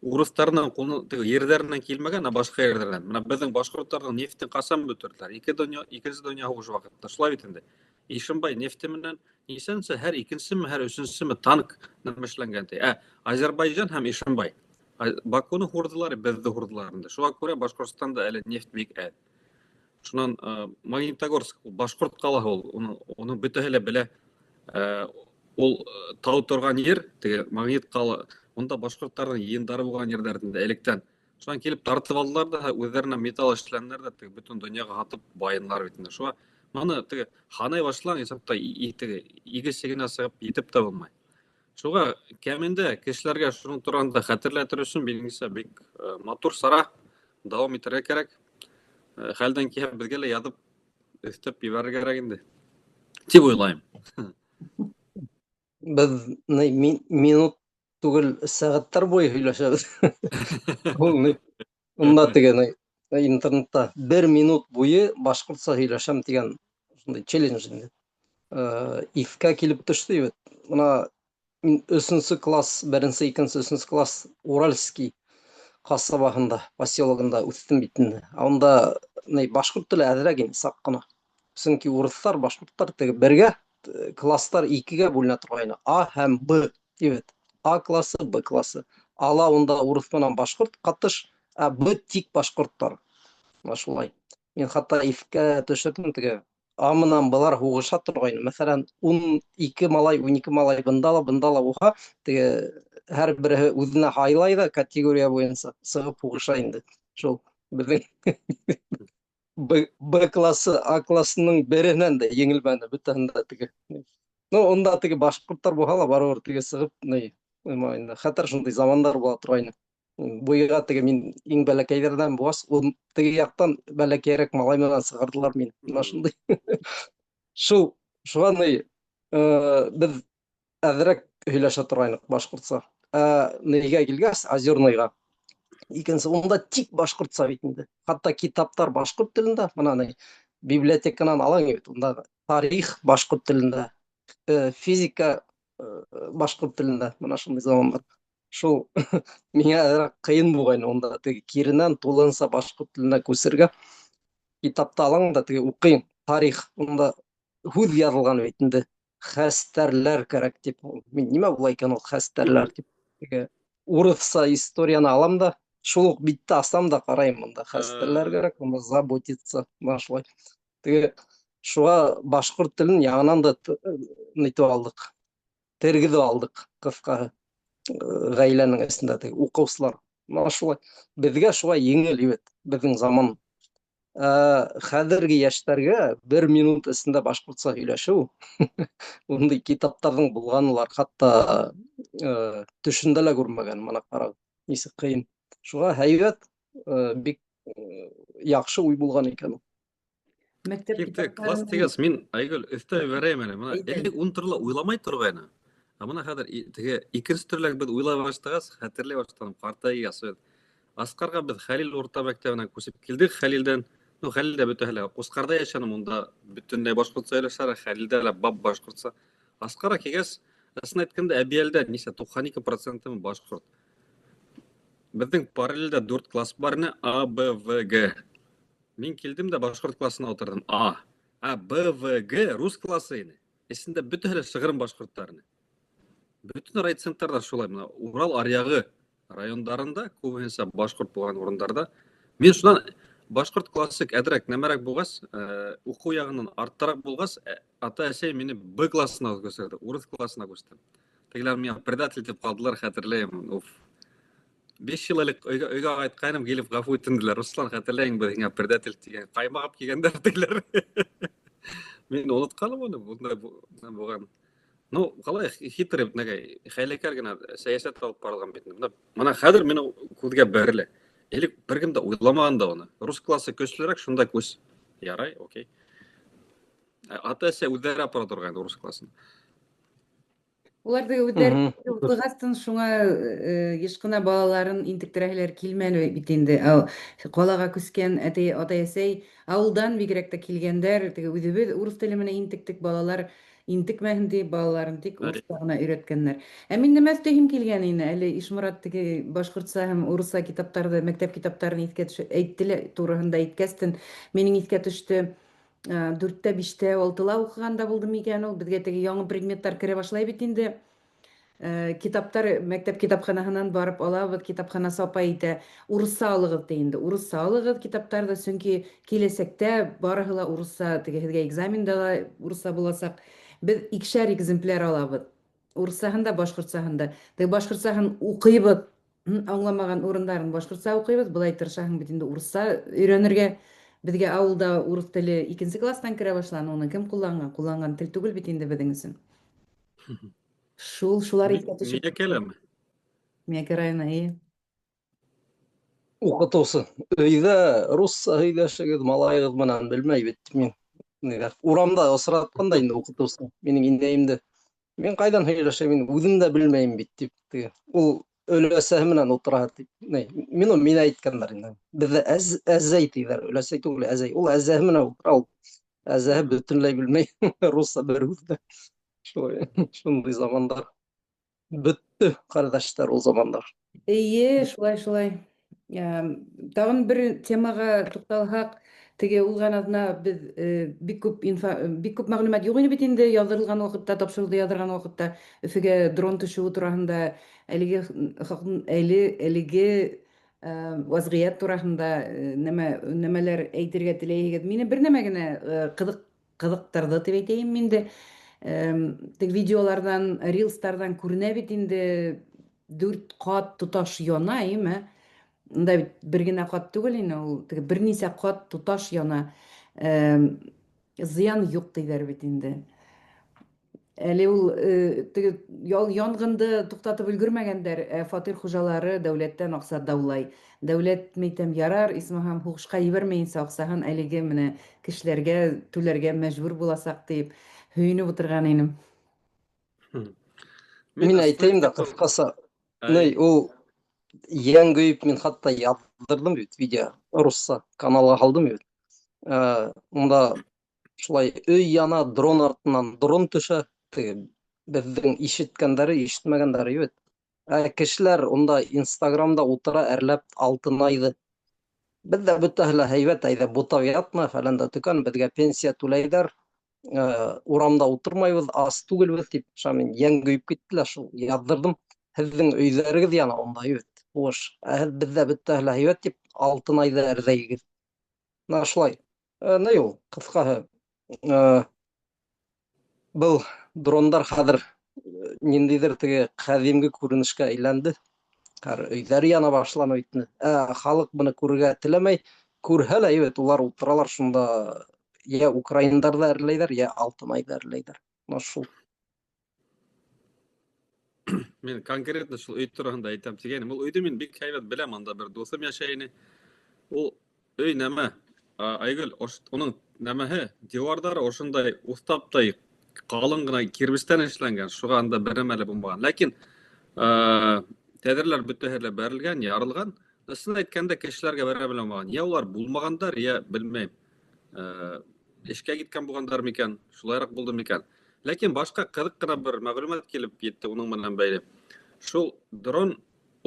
урыҫтарының ҡулына, теге ерҙәренән килмәгән, ә башҡа ерҙәрҙән. Бына беҙҙең башҡорттарҙың нефтен ҡасан бөтөрҙөләр? Ике донъя, икенсе донъя һуғышы ваҡытында. Шулай бит инде. Ишембай нефте менән нисәнсе, һәр икенсеме, һәр өсөнсөмө танк нәмәшләнгән ти. Ә Азербайжан һәм Ишембай. Бакуны һурҙылар, беҙҙе һурҙылар инде. Шуға күрә Башҡортостанда әле нефть бик әҙ. Шунан Магнитогорск, ул башҡорт ҡалаһы ул, уны бөтәһе лә белә. Ул тау торған ер, теге Магнит ҡала, унда башҡорттарҙың йыйындары булған ерҙәр инде электән. Шунан килеп тартып алдылар да, үҙҙәренә металл эшләнеләр ҙә, теге бөтөн донъяға һатып байынылар бит инде. Шуға моны теге һанай башлаң, исәптә теге иге сигенә сығып етеп тә булмай. Шуға кәмендә кешеләргә шуның тураһында хәтерләтер өсөн минеңсә бик матур сара, дауам итергә кәрәк. Хәлдән килһә беҙгә лә яҙып өҫтәп ебәрергә кәрәк инде. Тип уйлайым. Беҙ минут түгел, сәғәттәр буйы һөйләшәбеҙ. Ул ни, унда теге ни, интернетта бер минут буйы башҡортса һөйләшәм тигән шундай челлендж инде. Иҫкә килеп төштө бит. Бына мин өсөнсө класс, беренсе, икенсе, өсөнсө класс Уральский ҡасабаһында, поселогында үҫтем бит инде. Ә унда ни, башҡорт теле әҙерәк инде, саҡ ҡына. Сөнки урыҫтар, башҡорттар теге бергә класстар икегә бүленә торғайны. А һәм Б тип. А классы, Б классы. Ала унда урыҫ менән башҡорт ҡатыш, ә Б тик башҡорттар. Бына шулай. Мин хатта иҫкә төшөрҙөм теге А менән былар һуғыша торғайны. Мәҫәлән, 12 малай, 12 малай бында ла, бында ла булһа, теге һәр береһе үҙенә һайлай ҙа категория буйынса сығып һуғыша инде. Шул беҙҙең Б, Б классы А классының береһенән дә еңелмәне, бөтәһен дә теге. Ну, унда теге башҡорттар булһа ла барыбер теге сығып, ни, инде хәтәр шундай замандар була торғайны. Буйға теге мин иң бәләкәйҙәрҙән булғас, ул теге яҡтан бәләкәйерәк малай менән сығарҙылар мине. Мына шундай. Шул, шуға ни, беҙ әҙерәк һөйләшә торғайныҡ башҡортса. Ә нигә килгәс, Озерныйға, икенсе, унда тик башҡортса бит инде. Хатта китаптар башҡорт телендә, мына ни, библиотеканан алаң бит, унда тарих башҡорт телендә, физика башҡорт телендә, мына шундай замандар. Шул миңә әҙерәк ҡыйын булғайны унда теге киренән тулыһынса башҡорт теленә күсергә. Китапты алаң да теге уҡыйың, тарих, унда һүҙ яҙылған бит инде. Хәстәрләр кәрәк тип. Мин нимә була икән ул хәстәрләр тип. Теге урыҫса историяны алам да, шул уҡ битте асам да ҡарайым монда. Хәстәрләр кәрәк, монда заботиться, мына шулай. Теге шуға башҡорт телен яңынан да нитеп алдыҡ. Тергеҙеп алдыҡ, ҡыҫҡаһы. Ғаиләнең эсендә теге уҡыусылар. Мына шулай. Беҙгә шулай еңел бит, беҙҙең заман. Ә хәҙерге йәштәргә бер минут эсендә башҡортса һөйләшеү, ундай китаптарҙың булғанын улар хатта төшөндә лә күрмәгән, мына ҡарағыҙ, нисек ҡыйын. Шуға һәйбәт, бик яҡшы уй булған икән ул. Мәктәп Китте, класс китаптарының тигәс, мин Айгөл өҫтәп ебәрәйем әле. Мына Әйҙә. элек ун төрлө уйламай торғайны. Ә мына хәҙер теге икенсе төрлө беҙ уйлай башлағас, хәтерләй башланым, ҡартайғас беҙ. Асҡарға беҙ Хәлил урта мәктәбенә күсеп килдек. Хәлилдән, ну Хәлилдә бөтәһе лә Ҡусҡарҙа йәшәнем, унда бөтөнләй башҡортса һөйләшәләр, Хәлилдә лә бап башҡортса. Асҡарға килгәс, ысын әйткәндә, Әбйәлдә нисә 92 проценты башҡорт. Беҙҙең параллелдә дүрт класс бар ине: А, Б, В, Г. Мин килдем дә башҡорт классына ултырҙым. А. А Б, В, Г рус классы ине. Эсендә бөтәһе лә шығырым башҡорттар ине. Бөтөн райцентрҙа шулай, мына Урал аръяғы райондарында күбеһенсә башҡорт булған урындарҙа. Мин шунан башҡорт классы әҙерәк нәмәрәк булғас, уҡыу яғынан арттараҡ булғас, ата-әсәй мине Б классына күсерҙе, урыҫ классына күсте. Тегеләр миңә предатель тип ҡалдылар, хәтерләйем. Уф. 5 йыл элек өйгә ҡайтҡайным, килеп ғәфү үтенделәр. Руслан, хәтерләйһең, беҙ һиңә предатель тигән. Ҡаймағып килгәндәр тегеләр. Мин онотҡаным уны, бындай булған. Ну, ҡалай хитрый, нәгәй, хәйләкәр генә сәйәсәт алып барылған бит. Мына хәҙер минең күҙгә бәрелә. Элек бер кем дә уйламаған да уны. Рус классы көслөрәк, шунда күс. Ярай, окей. Ата-әсә үҙҙәре апара торған урыҫ классына. Улар теге үҙҙәре уҡығастын шуңа йыш ҡына балаларын интектерәһеләр килмәне бит инде. Ҡалаға күскән әтей, атай-әсәй ауылдан бигерәк тә килгәндәр, теге үҙебеҙ урыҫ теле менән интектек, балалар интекмәһен тип, балаларын тик урыҫса ғына өйрәткәндәр. Ә мин нәмә өҫтәйһем килгән ине, әле Ишморат теге башҡортса һәм урыҫса китаптарҙы, мәктәп китаптарын иҫкә төшө, әйтте лә, тураһында әйткәстен, минең иҫкә төштө, дүрттә, биштә, алтыла уҡығанда булды микән ул, беҙгә теге яңы предметтар керә башлай бит инде. Китаптар мәктәп китапханаһынан барып алабыҙ, китапханасы апай әйтә, урыҫса алығыҙ ти инде, урыҫса алығыҙ китаптарҙы, сөнки киләсәктә барыһы ла урыҫса, теге һеҙгә экзаменда ла урыҫса буласаҡ. Беҙ икешәр экземпляр алабыҙ. Урыҫсаһын да, башҡортсаһын да. Теге башҡортсаһын уҡыйбыҙ, аңламаған урындарын башҡортса уҡыйбыҙ, былай тырышаһың бит инде урыҫса өйрәнергә. Беҙгә ауылда урыҫ теле икенсе класстан керә башланы, уны кем ҡулланған? Ҡулланған тел түгел бит инде беҙҙең өсөн. Шул, шулар иҫкә төшөп. Миңә киләме? Миәкә районы, эйе. Уҡытыусы. Өйҙә русса һөйләшегеҙ, малайығыҙ менән белмәй бит мин. Нигә? Урамда осратҡанда инде уҡытыусы минең инәйемде. Мин ҡайҙан һөйләшәм, мин үҙем дә белмәйем бит тип. Теге. Ул өләсәһе менән ултыра тип. Ни, мин мин әйткәндәр инде. Беҙҙә әзәй тиҙәр, өләсәй түгел, әзәй. Ул әзәһе менән ултыра, ул әзәһе бөтөнләй белмәй русса бер һүҙ ҙә. Шулай, шундай замандар. Бөттө, ҡәрҙәштәр, ул замандар. Эйе, шулай, шулай. Тағын бер темаға туҡталһаҡ, теге улған аҙна беҙ бик күп инфа, бик күп мәғлүмәт юҡ ине бит инде яҙҙырылған ваҡытта, тапшырыуҙы яҙҙырған ваҡытта Өфөгә дрон төшөүе тураһында әлеге әле әлеге Вазгыять тураһында нәмә нәмәләр әйтергә теләйһегеҙ? Мине бер нәмә генә кызык кызыктырҙы дип әйтәйем инде. Теге видеоларҙан, рилстарҙан күренә бит инде дүрт ҡат тоташ яна, әйеме? Унда бит бер генә ҡат түгел инде ул, теге бернисә ҡат тоташ яна. Зыян юк диләр бит инде. Әле ул теге янгынды туктатып өлгермәгәндәр, ә фатир хуҗалары дәүләттән акча даулай. Дәүләт, мәйтәм, ярар, исмаһам, һугышка җибәрмәенчә акчаһын әлеге менә кешеләргә түләргә мәҗбүр буласак диеп һөенеп утырган инем. Мин әйтәйем дә кыскасы. Ни, ул йән көйөп мин хатта яздырдым бит видео, русса каналга һалдым бит. Унда шулай өй яна, дрон артыннан дрон төшә. Теге беҙҙең ишеткәндәре, ишетмәгәндәре юк. Ә кешеләр унда Инстаграмда утыра әрләп алтынайҙы. Беҙҙә бөтәһе лә һәйбәт, әйҙә бутап ятма, фәлән дә төкән, беҙгә пенсия түләйҙәр, урамда ултырмайбыҙ, ас түгелбеҙ тип, ша мин йән көйөп китте лә шул яҙҙырҙым. Һеҙҙең өйҙәрегеҙ яна унда бит, һуғыш. Ә һеҙ беҙҙә бөтәһе лә һәйбәт тип алтынайҙы әрләйегеҙ. Мына шулай. Ни ул, ҡыҫҡаһы, был дрондар хәҙер ниндәйҙер теге ҡәҙимге күренешкә әйләнде. Хәҙер өйҙәр яна башланы бит инде. Ә халыҡ быны күрергә теләмәй. Күрһә лә, бит улар ултыралар шунда, йә украиндарҙы әрләйҙәр, йә алтынайҙы әрләйҙәр. Мына шул. Мин конкретно шул өй тураһында әйтәм тигәйнем. Ул өйҙө мин бик һәйбәт беләм, анда бер дуҫым йәшәй ине. Ул өй нәмә, Айгөл, уның нәмәһе, диварҙары ошондай уҫтаптай ҡалын ғына кирбестән эшләнгән, шуға анда бер нәмә лә булмаған. Ләкин тәҙрәләр бөтәһе лә бәрелгән, ярылған. Ысын әйткәндә, кешеләргә бер нәмә лә булмаған. Йә улар булмағандар, йә белмәйем. Эшкә киткән булғандар микән, шулайыраҡ булды микән. Ләкин башҡа ҡыҙыҡ ҡына бер мәғлүмәт килеп етте уның менән бәйле. Шул дрон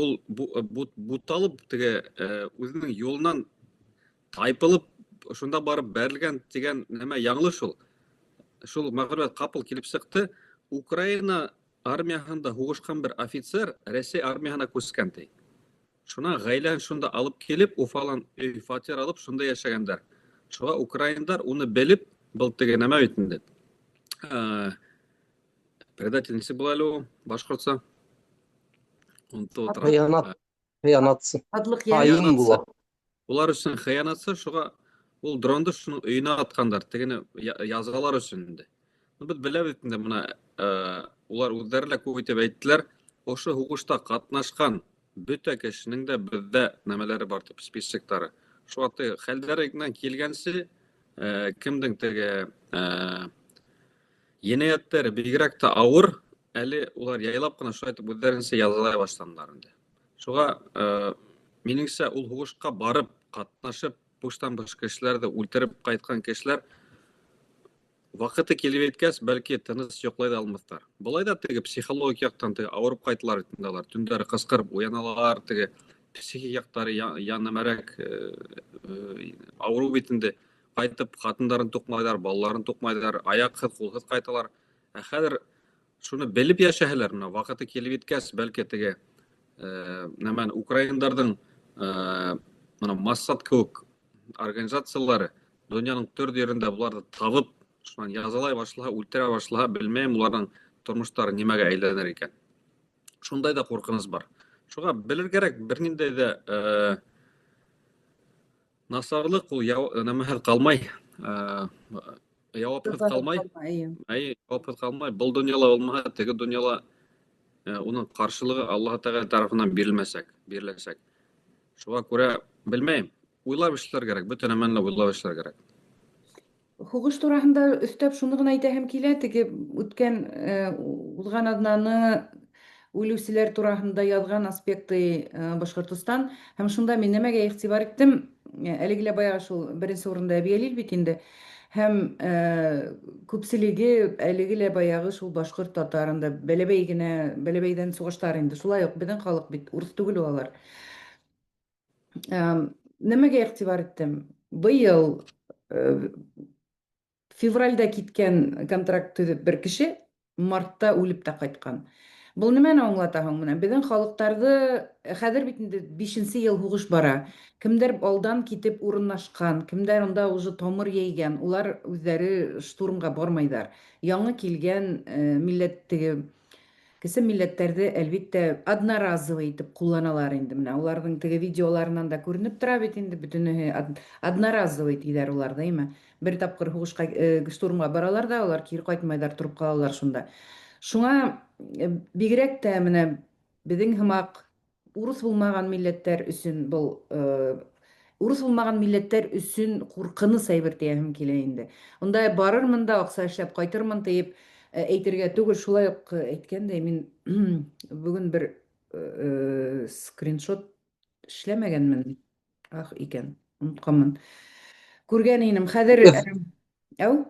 ул буталып теге үҙенең юлынан тайпылып шунда барып бәрелгән тигән нәмә яңылыш ул. Шул мәғлүмәт ҡапыл килеп сыҡты. Украина армияһында һуғышҡан бер офицер Рәсәй армияһына күскән ти. Шунан ғаиләһен шунда алып килеп, Уфалан өй фатир алып шунда йәшәгәндәр. Шуға украиндар уны белеп, был теге нәмә бит инде. Предатель нисек була әле ул башҡортса? Онотоп ултырам. Хыянат, хыянатсы. Атлык Хаин була. Улар өсөн хыянатсы, шуға ул дронды шуның өйөнә атҡандар, тегене язалар өсөн инде. Беҙ беләбеҙ инде бына, улар үҙҙәре лә күп итеп әйттеләр, ошо һуғышта ҡатнашҡан бөтә кешенең дә беҙҙә нәмәләре бар тип списоктары. Шуға теге хәлдәренән килгәнсе, кемдең теге енәйәттәре бигерәк тә ауыр, әле улар яйлап ҡына шулай итеп үҙҙәренсә язалай башланылар инде. Шуға минеңсә, ул һуғышҡа барып, ҡатнашып, буштан буш кешеләрҙе үлтереп ҡайтҡан кешеләр ваҡыты килеп еткәс, бәлки тыныс йоҡлай ҙа алмаҫтар. Былай ҙа теге психологик яҡтан теге ауырып ҡайталар бит инде алар. Төндәре ҡысҡырып уяналар, теге психик яҡтары янымәрәк ауырыу бит инде. Ҡайтып ҡатындарын туҡмайҙар, балаларын туҡмайҙар, аяҡһыҙ, ҡулһыҙ ҡайталар. Ә хәҙер шуны белеп йәшәһәләр, мына ваҡыты килеп еткәс, бәлки теге нәмәне украиндарҙың мына Моссад кеүек организациялары донъяның төрлө ерендә буларҙы табып, шунан язалай башлаһа, үлтерә башлаһа, белмәйем, уларҙың тормоштары нимәгә әйләнер икән. Шундай ҙа ҡурҡыныс бар. Шуға белер кәрәк, бер ниндәй ҙә насарлыҡ ул нәмәһеҙ ҡалмай, яуапһыҙ ҡалмай. Әй, яуапһыҙ ҡалмай. Был донъяла булмаһа, теге донъяла уның ҡаршылығы Аллаһ Тәғәлә тарафынан бирелмәсәк, биреләсәк. Шуға күрә белмәйем, уйлап эшләр кәрәк, бөтә нәмәне лә уйлап эшләр кәрәк. Һуғыш тураһында өҫтәп шуны ғына әйтәһем килә, теге үткән уҙған аҙнаны үлеүселәр тураһында яҙған аспекты Башҡортостан һәм шунда мин нәмәгә иғтибар иттем, әлеге лә баяғы шул беренсе урында Әбйәлил бит инде, һәм күпселеге әлеге лә баяғы шул башҡорт татарында бәләбәй генә, бәләбәйҙән суғыштар инде, шулай уҡ беҙҙең халыҡ бит урыҫ түгел ул алар. Нәмәгә иғтибар иттем? Быйыл февральдә киткән контракт төҙөп бер кеше мартта үлеп тә ҡайтҡан. Был нимәне аңлата һуң менә? Беҙҙең халыҡтарҙы хәҙер бит инде бишенсе йыл һуғыш бара. Кемдәр алдан китеп урынлашҡан, кемдәр унда уже тамыр йәйгән, улар үҙҙәре штурмға бармайҙар. Яңы килгән милләт теге кесе милләттәрҙе, әлбиттә, одноразовый итеп ҡулланалар инде менә. Уларҙың теге видеоларынан да күренеп тора бит инде, бөтөнөһө одноразовый тиҙәр уларҙы, әйме? Бер тапҡыр һуғышҡа, штурмға баралар ҙа, улар кире ҡайтмайҙар, тороп ҡалалар шунда. Шуңа бигерәк тә менә беҙҙең һымаҡ урыҫ булмаған милләттәр өсөн был урыҫ булмаған милләттәр өсөн ҡурҡыныс әйбер тиәһем килә инде. Унда барырмын да аҡса эшләп ҡайтырмын тиеп әйтергә түгел, шулай уҡ әйткәндәй, мин бөгөн бер скриншот эшләмәгәнмен. Ах икән, онотҡанмын. Күргән инем. Хәҙер әү?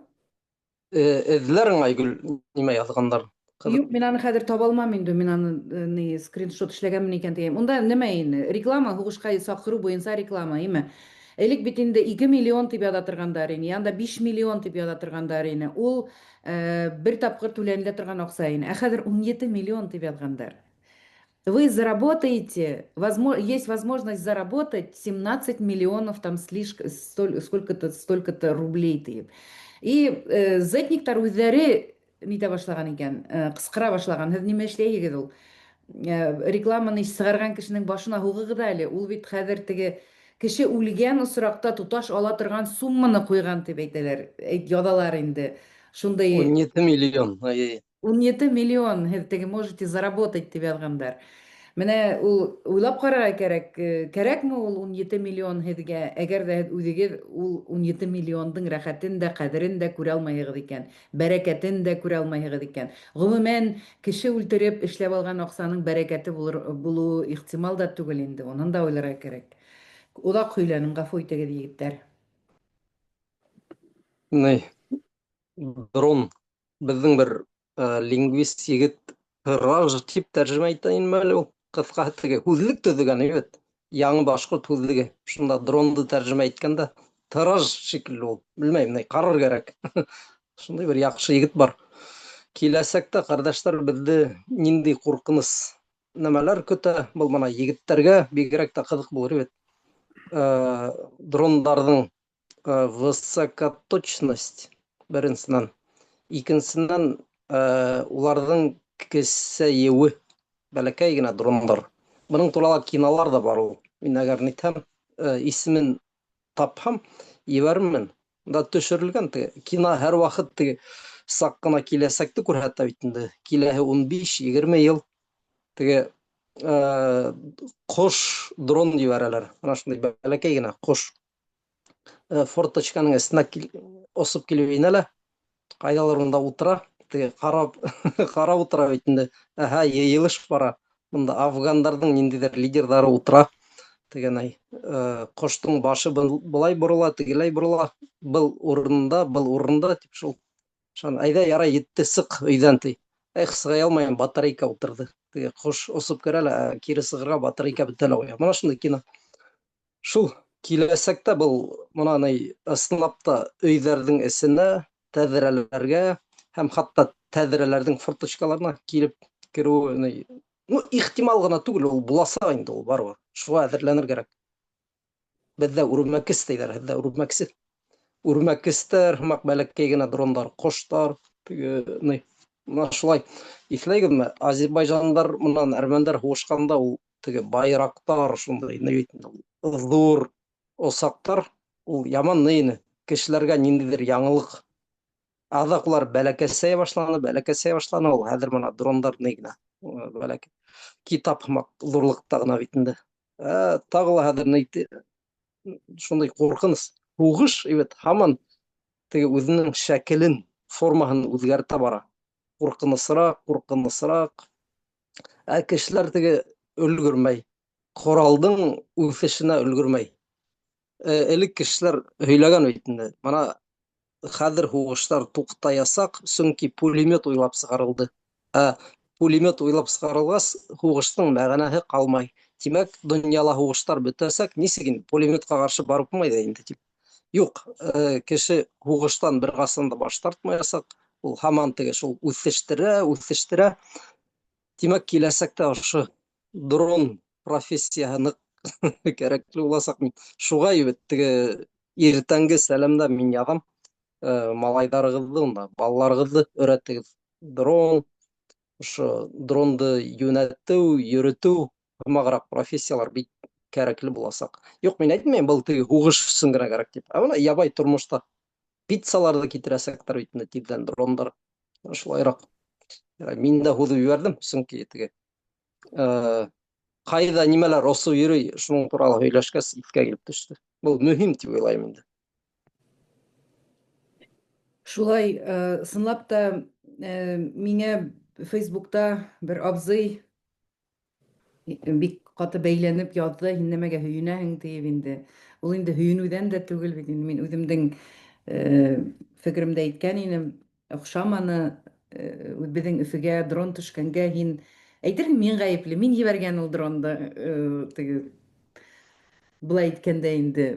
Эҙләрһең, Айгөл, нимә яҙғандар? Ҡыҙыҡ. Юҡ, мин аны хәҙер таба алмам инде, мин аны ни скриншот эшләгәнмен икән тигән. Унда нимә инде? Реклама, һуғышҡа саҡырыу буйынса реклама, име? Элек бит инде 2 миллион тип яҙа торғандар ине, янда 5 миллион тип яҙа торғандар ине. Ул бер тапҡыр түләнелә торған аҡса ине. Ә хәҙер 17 миллион тип яҙғандар. Вы заработаете, есть возможность заработать 17 миллионов там слишком, сколько-то, столько-то рублей тиеп. И зетниктар үҙҙәре нитә башлаган икән, ҡысҡыра башлаган. Һеҙ нимә эшләйһегеҙ ул? Рекламаны сығарған кешенең башына һуғығыҙ әле. Ул бит хәҙер теге кеше үлгән осраҡта тоташ ала торған сумманы ҡуйған тип әйтәләр, яҙалар инде. Шундай 17 миллион. Ай, 17 миллион һеҙ теге можете заработать тип яҙғандар. Менә ул уйлап ҡарарға кәрәк, кәрәкме ул 17 миллион һеҙгә, әгәр ҙә һеҙ үҙегеҙ ул 17 миллиондың рәхәтен дә, ҡәҙерен дә күрә алмайһығыҙ икән, бәрәкәтен дә күрә алмайһығыҙ икән. Ғөмүмән, кеше үлтереп эшләп алған аҡсаның бәрәкәте булыр, булыуы ихтимал да түгел инде, унын да уйларға кәрәк. Оҙаҡ һөйләнем, ғәфү итегеҙ, егеттәр. Ни, дрон. Беҙҙең бер лингвист егет тыраж тип тәржемә итә инеме әле ул. Ҡыҫҡаһы теге һүҙлек төҙөгән бит. Яңы башҡорт һүҙлеге. Шунда дронды тәржемә иткәндә тыраж шикелле ул. Белмәйем, ни, ҡарар кәрәк. Шундай бер яҡшы егет бар. Киләсәктә, ҡәрҙәштәр, беҙҙе ниндәй ҡурҡыныс нәмәләр көтә? Был мына егеттәргә бигерәк тә ҡыҙыҡ булыр бит. Дрондарҙың высокоточность беренсенән, икенсенән, уларҙың кесәйеүе, бәләкәй генә дрондар. Бының турала кинолар ҙа бар ул. Мин әгәр нитһәм, исемен тапһам, ебәрермен. Да төшөрөлгән теге кино һәр ваҡыт теге саҡ ҡына киләсәкте күрһәтә бит инде. Киләһе 15-20 йыл теге ҡош дрон ебәрәләр. Мына шундай бәләкәй генә ҡош. Форточканың эсенә осоп килеп инә лә, ҡайҙалыр унда ултыра, теге ҡарап ҡарап ултыра бит инде. Әһә, йыйылыш бара. Бында афгандарҙың ниндәйҙер лидерҙары ултыра. Тигәнәй, ҡоштоң башы былай борола, тегеләй борола, был урында, был урында тип шул. Шан, әйҙә, ярай, етте, сыҡ өйҙән ти. Эх, сыға алмайым, батарейка ултырҙы. Теге ҡош осоп керә лә, кире сығырға батарейка бөтә лә ҡуя. Мына шундай кино. Шул киләсәктә был мына ни ысынлап та өйҙәрҙең эсенә, тәҙрәләргә һәм хатта тәҙрәләрҙең форточкаларына килеп кереүе ни, ну, ихтимал ғына түгел, ул буласаҡ инде, ул барыбер. Шуға әҙерләнер кәрәк. Беҙҙә үрмәкес тиҙәр, һеҙҙә үрмәксе. Үрмәкестәр, һымаҡ бәләкәй генә дрондар, ҡоштар, теге ни. Мына шулай. Иҫләйһегеҙме, азербайжандар менән әрмәндәр һуғышҡанда ул теге байраҡтар шундай, ни бит инде ул, ҙур осаҡтар, ул яман ни ине, кешеләргә ниндәйҙер яңылыҡ. Аҙаҡ улар бәләкәсәй башланы, бәләкәсәй башланы, ул хәҙер мына дрондар ни генә, бәләкәй. Китап һымаҡ ҙурлыҡта ғына бит инде. Тағы ла хәҙер ни шундай ҡурҡыныс һуғыш бит һаман теге үҙенең шәкелен, формаһын үҙгәртә бара. Ҡурҡынысыраҡ, ҡурҡынысыраҡ. Ә кешеләр теге өлгөрмәй. Ҡоралдың үҫешенә өлгөрмәй. Элек кешеләр һөйләгән бит инде. Мына хәҙер һуғыштар туҡтаясаҡ, сөнки пулемет уйлап сығарылды. Ә пулемет уйлап сығарылғас, һуғыштың мәғәнәһе ҡалмай. Тимәк, донъяла һуғыштар бөтәсәк, нисек инде пулеметҡа ҡаршы барып булмай ҙа инде тип. Юҡ, кеше һуғыштан бер ҡасан да баш тартмаясаҡ. Ул һаман теге шул үҫештерә, үҫештерә. Тимәк, киләсәктә ошо дрон профессияһы ныҡ кәрәкле буласаҡ. Мин шуға бит теге иртәнге сәләмдә мин яҙам, малайҙарығыҙҙы унда, балаларығыҙҙы өйрәтегеҙ. Дрон, ошо дронды йүнәтеү, йөрөтөү һымағыраҡ профессиялар бик кәрәкле буласаҡ. Юҡ, мин әйтмәйем, был теге һуғыш өсөн генә кәрәк тип. Ә бына ябай тормошта пиццаларҙы китерәсәктәр бит инде тиҙҙән дрондар. Шулайыраҡ. Мин дә һуҙып ебәрҙем, сөнки теге ҡайҙа нимәләр осоп йөрөй, шуның турала һөйләшкәс иҫкә килеп төштө. Был мөһим тип уйлайым инде. Шулай, ысынлап та, миңә Фейсбукта бер абзый бик ҡаты бәйләнеп яҙҙы, һин нәмәгә һөйөнәһең тиеп инде. Ул инде һөйөнөүҙән дә түгел бит инде, мин үҙемдең фекеремде әйткән инем, оҡшаманы беҙҙең Өфөгә дрон төшкәнгә, һин әйтерһең, мин ғәйепле, мин ебәргән ул дронды, теге былай әйткәндә инде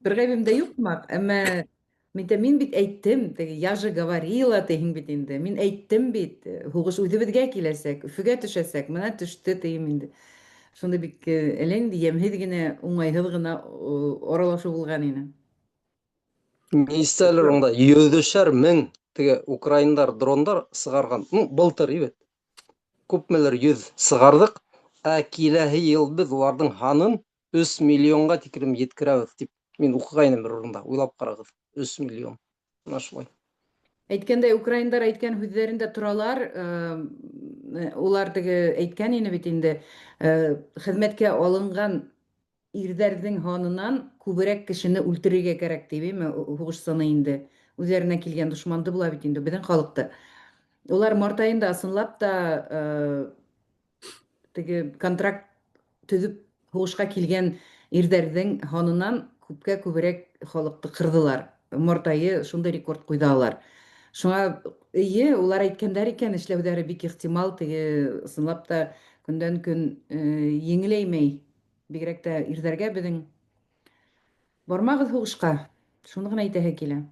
бер ғәйебем дә юҡ һымаҡ, әммә Мин дә мин бит әйттем, теге я же говорила тиһең бит инде. Мин әйттем бит, һуғыш үҙебеҙгә киләсәк, Өфөгә төшәсәк, менә төштө тием инде. Шунда бик әллә инде йәмһеҙ генә, уңайһыҙ ғына аралашыу булған ине. Нисәлер унда йөҙөшәр мең теге украиндар дрондар сығарған. Ну, былтыр бит. Күпмелер йөҙ сығарҙыҡ, ә киләһе йыл беҙ уларҙың һанын 3 миллионға тиклем еткерәбеҙ тип мин уҡығайным бер урында. Уйлап ҡарағыҙ. 3 миллион. Мына шулай. Әйткәндәй, украиндар әйткән һүҙҙәрендә торалар. Улар теге әйткән ине бит инде, хеҙмәткә алынған ирҙәрҙең һанынан күберәк кешене үлтерергә кәрәк тип, әйме, һуғышсыны инде. Үҙҙәренә килгән дошманды була бит инде, беҙҙең халыҡты. Улар март айында ысынлап та теге контракт төҙөп һуғышҡа килгән ирҙәрҙең һанынан күпкә күберәк халыҡты ҡырҙылар. Март айы шундай рекорд ҡуйҙы алар. Шуңа эйе, улар әйткәндәр икән, эшләүҙәре бик ихтимал, теге ысынлап та көндән көн еңеләймәй. Бигерәк тә ирҙәргә беҙҙең. Бармағыҙ һуғышҡа. Шуны ғына әйтәһе килә.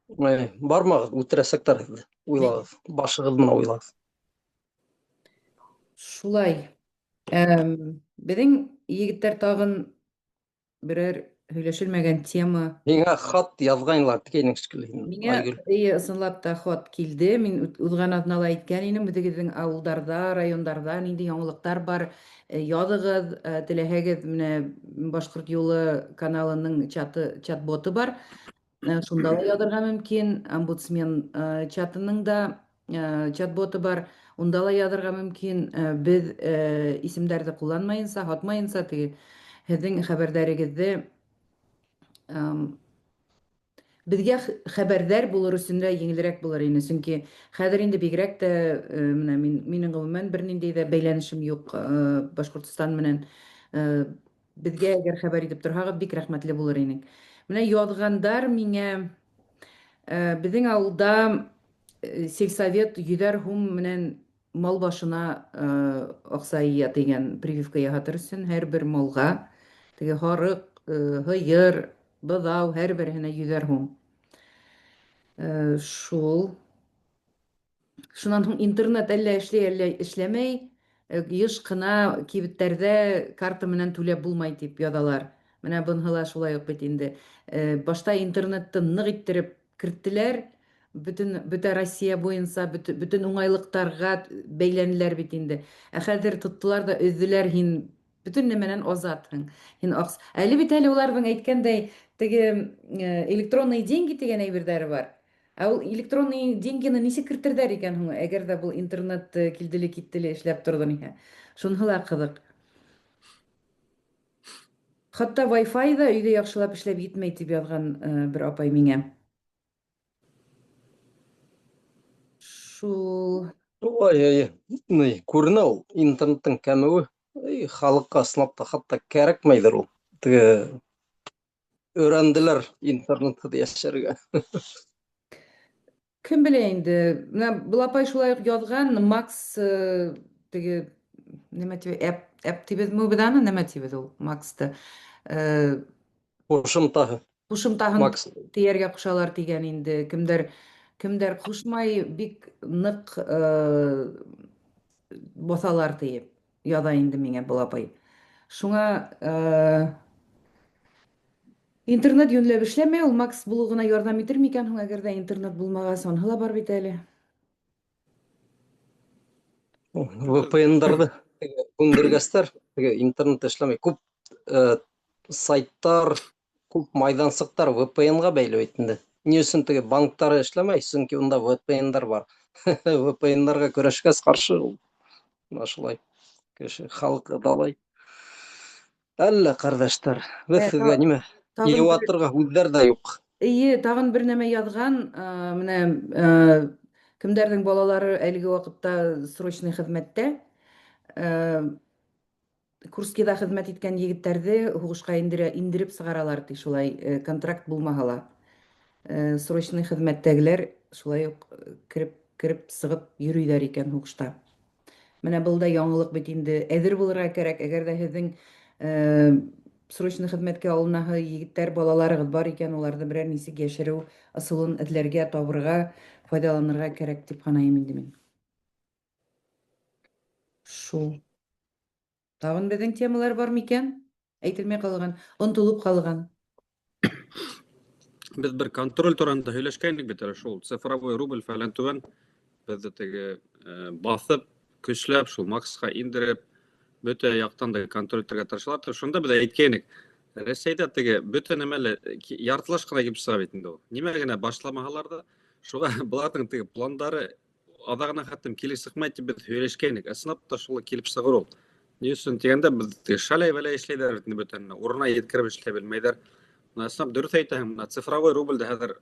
Бармағыҙ, үлтерәсәктәр һеҙҙе. Уйлағыҙ, башығыҙ менән уйлағыҙ. Шулай. Беҙҙең егеттәр тағын берәр һөйләшелмәгән тема. Миңә хат яҙғайнылар тигәйнең шикелле һин, Миңә Айгөл. эйе, ысынлап та хат килде. Мин уҙған аҙнала әйткән инем, үҙегеҙҙең ауылдарҙа, райондарҙа ниндәй яңылыҡтар бар, яҙығыҙ, теләһәгеҙ, менә Башҡорт юлы каналының чаты, чат-боты бар. Шунда ла яҙырға мөмкин. Омбудсмен чатының да чат-боты бар. Унда ла яҙырға мөмкин. Беҙ исемдәрҙе ҡулланмайынса, һатмайынса, теге һеҙҙең хәбәрҙәрегеҙҙе беҙгә хәбәрҙәр булыр өсөн дә еңелерәк булыр ине. Сөнки хәҙер инде бигерәк тә менә мин, минең ғөмүмән бер ниндәй ҙә бәйләнешем юҡ Башҡортостан менән. Беҙгә әгәр хәбәр итеп торһағыҙ, бик рәхмәтле булыр инек. Менә яҙғандар миңә, беҙҙең ауылда сельсовет йөҙәр һум менән мал башына аҡса йыя тигән прививка яһатыр өсөн һәр бер малға, теге һарыҡ, һыйыр, быҙау, һәр береһенә йөҙәр һум. Шул. Шунан һуң интернет әллә эшләй, әллә эшләмәй. Йыш ҡына кибеттәрҙә карта менән түләп булмай тип яҙалар. Менә быныһы ла шулай уҡ бит инде. Башта интернетты ныҡ иттереп керттеләр. Бөтөн, бөтә Россия буйынса бөтөн уңайлыҡтарға бәйләнеләр бит инде. Ә хәҙер тоттолар да өҙҙөләр, һин бөтөн нәмәнән азатһың. Һин Әле бит әле уларҙың әйткәндәй, теге электронные деньги тигән әйберҙәре бар. Ә ул электронные деньгины нисек кертерҙәр икән һуң, әгәр ҙә был интернет килделе-киттеле эшләп торҙо ниһә. Шуныһы ла ҡыҙыҡ. Хатта Wi-Fi ҙа өйҙә яҡшылап эшләп етмәй тип яҙған бер апай миңә. Шул. Ой, ой, ой, күренә ул интернеттың кәмеүе. Эй, халыҡҡа ысынлап та хатта кәрәкмәйҙер ул. Теге өйрәнделәр интернетһыҙ йәшәргә. Кем белә инде. Менә был апай шулай уҡ яҙған, Макс, теге нәмә тип, әп тибеҙме беҙ аны, нәмә тибеҙ ул Максты? Ҡушымтаһы. Ҡушымтаһын Макс. тейәргә ҡушалар тигән инде. Кемдәр, кемдәр ҡушмай, бик ныҡ баҫалар диеп яҙа инде миңә был апай. Шуңа интернет йүнләп эшләмәй, ул Макс булыу ғына ярҙам итер микән һуң, әгәр дә интернет булмағас, анһы ла бар бит әле. VPN-дарҙы һүндергәстәр, теге интернет эшләмәй. Күп сайттар, күп майҙансыҡтар VPN-ға бәйле бит инде. Ни өсөн теге банктары эшләмәй? Сөнки унда VPN-дар бар. VPN-дарға көрәшкәс ҡаршы ул. Менә шулай. Кеше халыҡ ыҙалай. Әллә, ҡәрҙәштәр, беҙ һеҙгә нимә? Йыуатырға һүҙҙәр ҙә юҡ. Эйе, тағын бер нәмә яҙған, менә кемдәрҙең балалары әлеге ваҡытта срочный хеҙмәттә, Курскиҙа хеҙмәт иткән егеттәрҙе һуғышҡа индерә, индереп сығаралар, ти, шулай контракт булмаһа ла. Срочный хеҙмәттәгеләр шулай ук кереп, кереп сығып йөрөйҙәр икән һуғышта. Менә был да яңылыҡ бит инде. Әҙер булырға кәрәк. Әгәр дә һеҙҙең срочный хеҙмәткә алынаһы егеттәр, балаларығыҙ бар икән, уларҙы берәр нисек йәшереү ысулын эҙләргә, табырға, файҙаланырға кәрәк дип һанайым инде мин. Шул. Тағын беҙҙең темалар бар микән? Әйтелмәй ҡалған, онотолоп ҡалған. Беҙ бер контроль тураһында һөйләшкәйнек бит әле, шул цифровой рубль фәлән түбән беҙҙе теге баҫып, көсләп шул Максҡа индереп, бөтә яҡтан да контроль итергә тырышалар. Шунда беҙ әйткәйнек, Рәсәйҙә теге бөтә нәмә лә яртылаш ҡына килеп сыға бит инде ул. Нимә генә башламаһалар ҙа, шуға быларҙың теге пландары аҙағына хәтлем килеп сыҡмай тип беҙ һөйләшкәйнек. Ысынлап та шулай килеп сығыр ул. Ни өсөн тигәндә, беҙ теге шалай-вәләй эшләйҙәр бит инде бөтәһен. Урынына еткереп эшләй белмәйҙәр. Бына ысынлап дөрөҫ әйтәһең, бына цифровой рубль дә хәҙер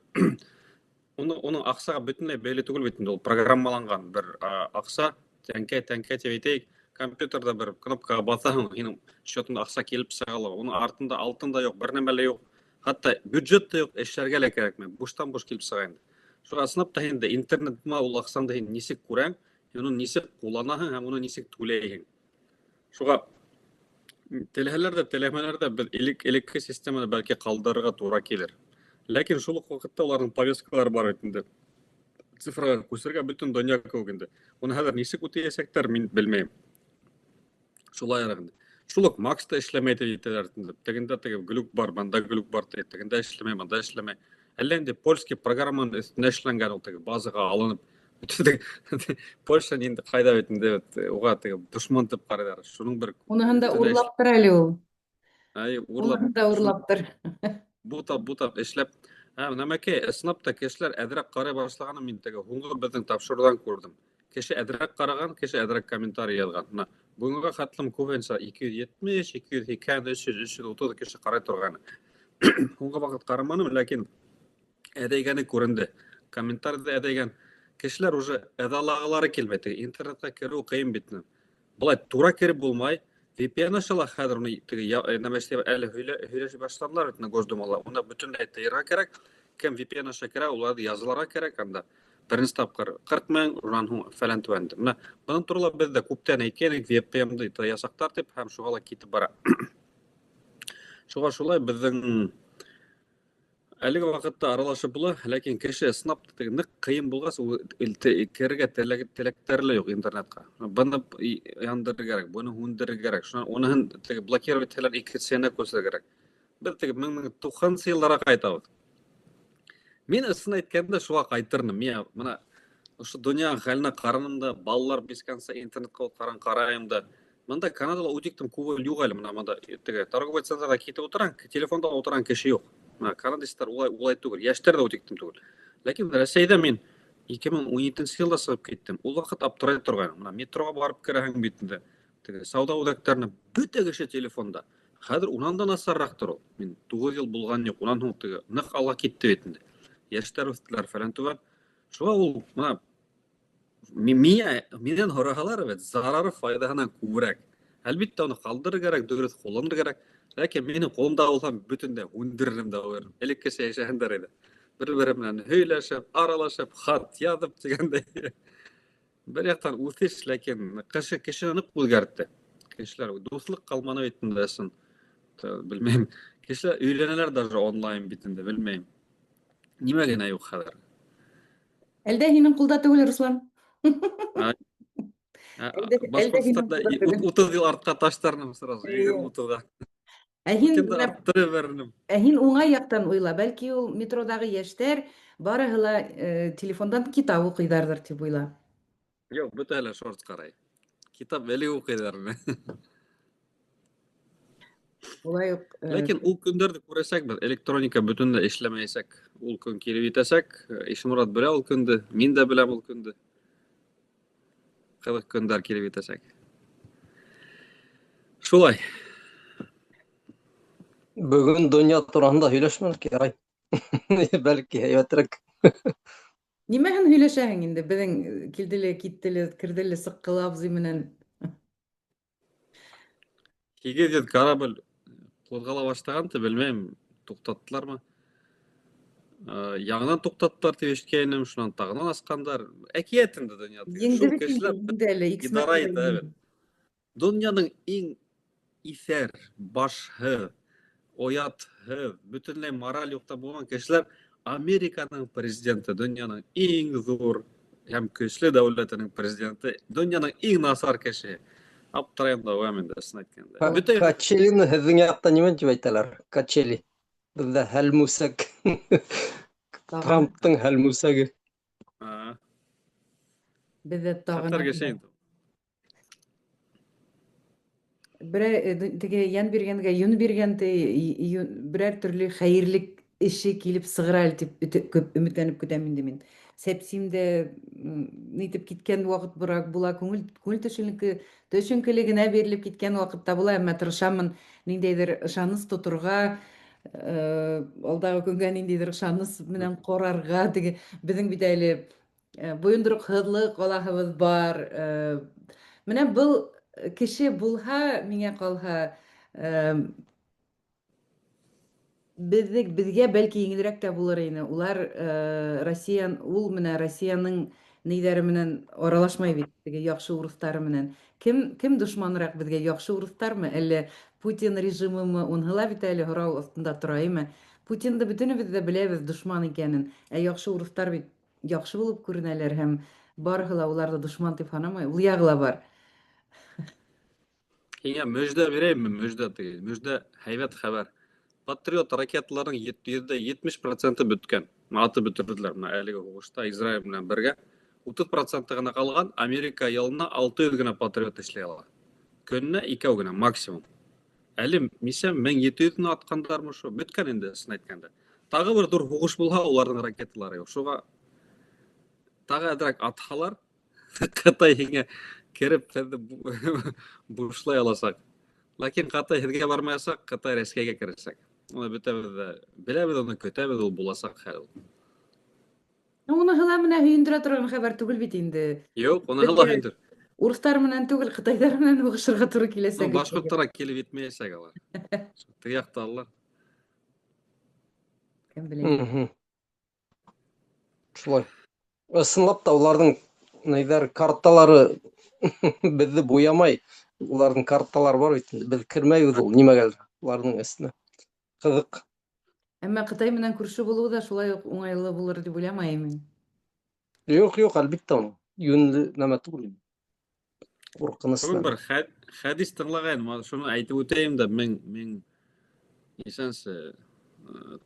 уның аҡсаға бөтөнләй бәйле түгел бит инде ул, программаланған бер аҡса, тәңкә, тәңкә тип әйтәйек, компьютерҙа бер кнопкаға баҫаһың, һинең счетыңда аҡса килеп сыға ла, уның артында алтын да юҡ, бер нәмә лә юҡ, хатта бюджет та юҡ, эшләргә лә кәрәкмәй, буштан буш килеп сыға инде. Шуға ысынлап та инде интернетма ул аҡсаңды һин нисек күрәң, һин уны нисек ҡулланаһың һәм уны нисек түләйһең. Шуға теләһәләр ҙә, теләмәһәләр ҙә, беҙ элекке системаны бәлки ҡалдырырға тура килер. Ләкин шул уҡ ваҡытта уларҙың повесткалары бар бит инде. Цифраға күсергә бөтөн донъя кеүек инде. Уны хәҙер нисек үтәйәсәктәр, мин белмәйем. Шулайыраҡ инде. Шул уҡ Макс та эшләмәй тип әйтәләр инде. Тегендә теге глюк бар, бында глюк бар ти, тегендә эшләмәй, бында эшләмәй. Әллә инде польский программаның өҫтөнә эшләнгән ул, теге базаға алынып. Польша инде ҡайҙа бит инде, уға теге дошман тип ҡарайҙар. Шуның бер Уныһын да өҫтөнә урлаптыр әле ул. Ай, урлап. Уныһын да урлаптыр. Бутап, бутап эшләп. Ә, нәмәкәй, ысынлап та кешеләр әҙерәк ҡарай башлағанын мин теге һуңғы беҙҙең тапшырыуҙан күрҙем. Кеше әҙерәк ҡараған, кеше әҙерәк комментарий яҙған. Бына бөгөнгә хәтлем күбенсә 270, 280, 300, 330 кеше ҡарай торғайны. Һуңғы ваҡыт ҡараманым, ләкин әҙәйгәне күренде. Комментарийҙа әҙәйгән. Кешеләр уже ыҙалағылары килмәй. Теге интернетҡа кереү ҡыйын бит. Былай тура кереп булмай. VPN ашала хәҙер уны теге нәмә эшләй, әле һөйләшеп башланылар бит Госдумала. Уны бөтөнләй тыйырға кәрәк. Кем VPN аша керә, уларҙы язаларға кәрәк анда. Беренсе тапҡыр 40 мең, унан һуң фәлән түбән. Бына бының турала беҙ ҙә күптән әйткәйнек, VPN-ды тыясаҡтар тип, һәм шуға ла китеп бара. Шуға шулай беҙҙең әлеге ваҡытта аралашып була, ләкин кеше ысынлап та теге ныҡ ҡыйын булғас, ул керергә теләктәре лә юҡ интернетҡа. Быны яндырыр кәрәк, быны һүндерер кәрәк. Шунан уныһын теге блокировать итһәләр, икенсеһенә күсергә кәрәк. Беҙ теге мең мең туҡһанынсы йылдарға ҡайтабыҙ. Мин ысын әйткәндә шуға ҡайтырным. Мин бына ошо донъяның хәленә ҡараным да, балалар без конца интернетҡа ултырған ҡарайым да. Бында Канадала ул тиклем күп юҡ әле. Бына бында теге торговый центрҙа китеп ултырған, телефонда ултырған кеше юҡ. Бына канадецтар улай түгел, йәштәр ҙә ул тиклем түгел. Ләкин Рәсәйҙә мин 2017 йылда сығып киттем. Ул ваҡыт аптырай торғайным. Бына метроға барып керәһең бит инде. Теге сауҙа үҙәктәренә бөтә кеше телефонда. Хәҙер унан да насарыраҡтыр ул. Мин 9 йыл булған юҡ. Унан һуң теге ныҡ алға китте бит инде. Йәштәр үҫтеләр фәлән түбән. Шуға ул бына минән һораһалар бит, зарары файҙаһынан күберәк. Әлбиттә, уны ҡалдырыр кәрәк, дөрөҫ ҡулланыр кәрәк. Ләкин минең ҡулымда булһа, бөтөнләй һүндеререм дә ҡуйырым. Элеккесә йәшәһендәр ине. Бер-бере менән һөйләшеп, аралашып, хат яҙып тигәндәй. Бер яҡтан үҫеш, ләкин кешене ныҡ үҙгәртте. Кешеләр дуҫлыҡ ҡалманы бит инде ысын. Белмәйем. Кешеләр өйләнәләр даже онлайн бит инде, белмәйем. Нимә генә юҡ хәҙер. Әлдә һинең ҡулда түгел, Руслан. Башҡортостанда 30 йыл артҡа таштарным сразу, 20-30-ға. Ә һин Путинды арттырып ебәрҙем. Ә һин уңай яҡтан уйла, бәлки ул метродағы йәштәр барыһы ла телефондан китап уҡыйҙарҙыр тип уйла. Юҡ, бөтәһе лә шортс ҡарай. Китап элек уҡыйҙар ине. Улай уҡ. Ләкин ул көндәрҙе күрәсәкбеҙ. Электроника бөтөнләй эшләмәйәсәк. Ул көн килеп етәсәк. Ишморат белә ул көндө, мин дә беләм ул көндө. Ҡыҙыҡ көндәр килеп етәсәк. Шулай. Бөгөн донъя тураһында һөйләшмәнек, ярай. Бәлки һәйбәтерәк. Нимәһен һөйләшәһең инде беҙҙең килде лә, китте лә, керҙе лә, сыҡҡылы абзый менән? 800 корабль ҡуҙғала башлаған, ти, белмәйем, туҡтаттылармы? Яңынан туҡтаттылар тип ишеткәйнем, шунан тағынан асҡандар. Әкиәт инде донъя. Еңде Шул бит инде, кешеләр еңде әле, икс идара мәртәбә итә еңде. бит. Донъяның иң иҫәр, башһыҙ, оятһыҙ, бөтөнләй мораль юҡта булған кешеләр Американың президенты, донъяның иң ҙур һәм көслө дәүләтенең президенты, донъяның иң насар кешеһе. Аптырайым да уям инде, ысын әйткәндә. Бөтә Качелины һеҙҙең яҡта нимә тип әйтәләр? Качели. Беҙҙә хәлмүсәк. Трамптың хәлмүсәге. Беҙҙә тағы Хәтәр кеше инде. Берәр теге йән биргәнгә йөн биргән ти, берәр төрлө хәйерлек эше килеп сығыр әле тип күп өмөтләнеп көтәм инде мин. Сәпсим дә нитеп киткән ваҡыт була, күңел төшөнкөлөгөнә бирелеп киткән ваҡыт та була, әммә тырышамын ниндәйҙер ышаныс тоторға, алдағы көнгә ниндәйҙер ышаныс менән ҡарарға. Теге беҙҙең бит әле бойондороҡһоҙлоҡ алаһыбыҙ бар. Менә был кеше булһа, миңә ҡалһа, беҙгә бәлки еңелерәк тә булыр ине. Улар, Россия, ул менә Россияның нейҙәре менән аралашмай бит, теге яҡшы урыҫтары менән. Кем дошманыраҡ беҙгә, яҡшы урыҫтармы, әллә Путин режимымы? Уныһы ла бит әле һорау аҫтында тора, име? Путинды бөтөнөбөҙ ҙә беләбеҙ дошман икәнен, ә яҡшы урыҫтар бит яҡшы булып күренәләр һәм барыһы ла уларҙы дошман тип һанамай. Ул яғы ла бар. Һиңә мөждә бирәйемме? Мөждә теге. Мөждә һәйбәт хәбәр. Патриот ракеталарының йөҙҙә етмеш проценты бөткән. Атып бөтөрҙөләр бына әлеге һуғышта Израиль менән бергә. Утыҙ проценты ғына ҡалған. Америка йылына алты йөҙ генә патриот эшләй ала. Көнөнә икәү генә максимум. Әле нисә мең ете йөҙ генә атҡандармы шул? Бөткән инде, ысын әйткәндә. Тағы бер ҙур һуғыш булһа, уларҙың ракеталары юҡ. Шуға тағы әҙерәк атһалар, Ҡытай һиңә кереп һеҙҙе бушлай аласаҡ. Ләкин Ҡытай һеҙгә бармаясаҡ, Ҡытай Рәсәйгә керәсәк. Уны бөтәбеҙ ҙә беләбеҙ, уны көтәбеҙ, ул буласаҡ хәл. Уныһы ла менә һөйөндөрә торған хәбәр түгел бит инде. Юҡ, уныһы ла һөйөндөр. Урыҫтар менән түгел, ҡытайҙар менән һуғышырға тура киләсәк. Ну, башҡорттарға килеп етмәйәсәк алар. Теге яҡта алар. Кем белә? Шулай. Ысынлап та уларҙың нейҙәр, карталары беҙҙе буямай. Уларҙың карталары бар бит инде. Беҙ кермәйбеҙ ул нимәгәлер уларҙың эсенә. Ҡыҙыҡ. Әммә Ҡытай менән күрше булыуы ҙа шулай уҡ уңайлы булыр тип уйламайым мин. Юҡ, юҡ, әлбиттә, ул йүнле нәмә түгел. Ҡурҡыныс Бөгөн нәмә. бер хәдис тыңлағайным, шуны әйтеп үтәйем дә, мең нисәнсе,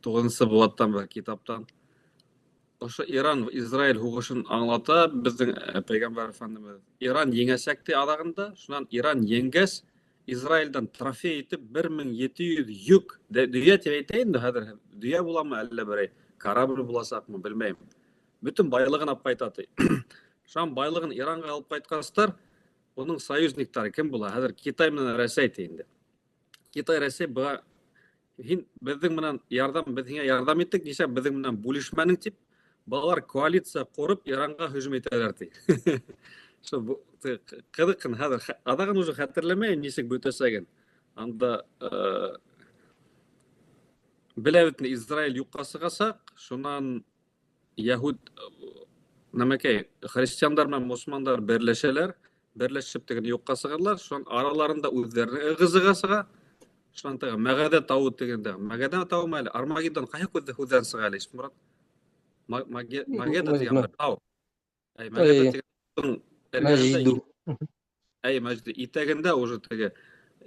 туғыҙынсы быуаттан бер китаптан. Ошо Иран Израиль һуғышын аңлата беҙҙең пәйғәмбәр әфәндебеҙ. Иран еңәсәк ти аҙағында, шунан Иран еңгәс, Израилдән трофей итеп бер мең ете йөҙ йөк, дөйә тип әйтәйем дә, хәҙер дөйә буламы, әллә берәй корабль буласаҡмы, белмәйем. Бөтөн байлығын алып ҡайта ти. Шунан байлығын Иранға алып ҡайтҡастар, уның союзниктары кем була? Хәҙер Китай менән Рәсәй ти инде. Китай, Рәсәй быға һин беҙҙең менән ярҙам, беҙ һиңә ярҙам иттек, нисә беҙҙең менән бүлешмәнең тип, балалар коалиция ҡороп Иранға һөжүм итәләр ти. Шул ҡыҙыҡ хәҙер, аҙағын уже хәтерләмәйем нисек бөтәсәген. Анда белә бит инде, Израиль юҡҡа сығасаҡ, шунан яһүд, нәмәкәй, христиандар менән мосолмандар берләшәләр, берләшеп тегене юҡҡа сығарлар, шунан араларында үҙҙәренең ығы-зығы сыға. Шунан теге Мәғәҙә тауы тигәндә, Мәғәҙә тауы әле, Армагеддон ҡайһы күҙҙән сыға әле, Ишморат? Магеда тигән бер тау. Әй, Мәғәҙә Эй. тигән тауҙың эргәһендә Мәжиду. Әй, Мәжди, итәгендә уже теге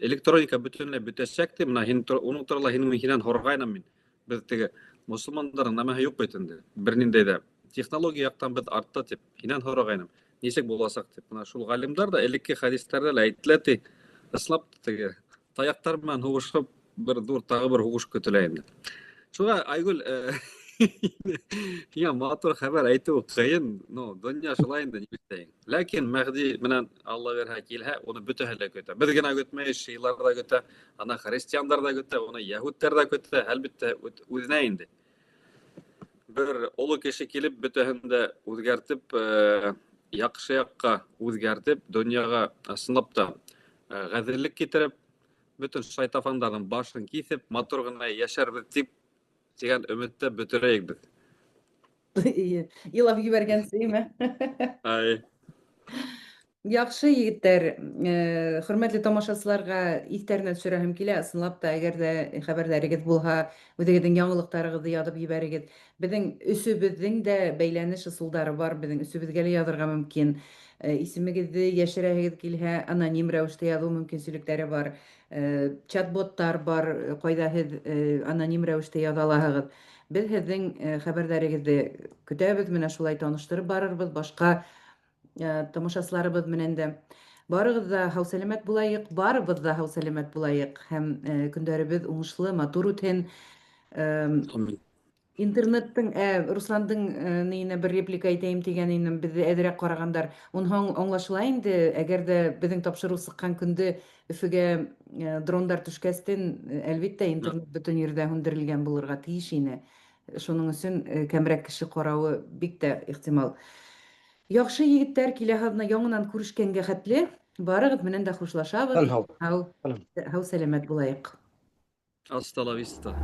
электроника бөтөнләй бөтәсәк ти. Менә һин уның турала һинең һинән һорағайным мин. Беҙ теге мосолмандарҙың нәмәһе юҡ бит инде. Бер ниндәй ҙә технология яҡтан беҙ артта тип һинән һорағайным. Нисек буласаҡ тип. Менә шул ғалимдар ҙа элекке хәдистәрҙә лә әйтелә ти. Ысынлап та теге таяҡтар менән һуғышып бер ҙур тағы бер һуғыш көтөлә инде. Шуға Айгөл һиңә матур хәбәр әйтеү ҡыйын, но донъя шулай инде, ни эшләйһең. Ләкин Мәһди менән Алла бирһә килһә, уны бөтәһе лә көтә. Беҙ генә көтмәй, шиилар ҙа көтә, ана христиандар ҙа көтә, уны йәһүдтәр ҙә көтә, әлбиттә, үҙенә инде. Бер оло кеше килеп бөтәһен дә үҙгәртеп, яҡшы яҡҡа үҙгәртеп, донъяға ысынлап та ғәҙеллек китереп, бөтөн шайтафандарҙың башын киҫеп, матур ғына йәшәрбеҙ тип тигән өмөттә бөтөрәйек беҙ. Илап ебәргәнсе, име? Ай. Яҡшы, егеттәр, хөрмәтле тамашасыларға иҫтәренә төшөрәһем килә, ысынлап та, әгәр дә хәбәрҙәрегеҙ булһа, үҙегеҙҙең яңылыҡтарығыҙҙы яҙып ебәрегеҙ. Беҙҙең өсөбөҙҙең дә бәйләнеш ысулдары бар, беҙҙең өсөбөҙгә лә яҙырға мөмкин. Исемегеҙҙе йәшерәһегеҙ килһә, аноним рәүештә яҙыу мөмкинселектәре бар. Чат-боттар бар, ҡайҙа һеҙ аноним рәүештә яҙа алаһығыҙ. Беҙ һеҙҙең хәбәрҙәрегеҙҙе көтәбеҙ, менә шулай таныштырып барырбыҙ башҡа тамашасыларыбыҙ менән дә. Барығыҙ ҙа һау-сәләмәт булайыҡ, барыбыҙ ҙа һау-сәләмәт булайыҡ һәм көндәребеҙ уңышлы, матур үтһен. Амин. Интернеттың, Русландың ниенә бер реплика әйтәйем тигән инем, беҙҙе әҙерәк ҡарағандар. Уныһы аңлашыла инде, әгәр дә беҙҙең тапшырыу сыҡҡан көндө Өфөгә дрондар төшкәстен, әлбиттә, интернет бөтөн ерҙә һүндерелгән булырға тейеш ине. Шуның өсөн кәмерәк кеше ҡарауы бик тә ихтимал. Яҡшы, егеттәр, киләһе аҙна яңынан күрешкәнгә хәтле, барығыҙ менән дә хушлашабыҙ. Һау. Һау, һау сәләмәт булайыҡ. Hasta la vista.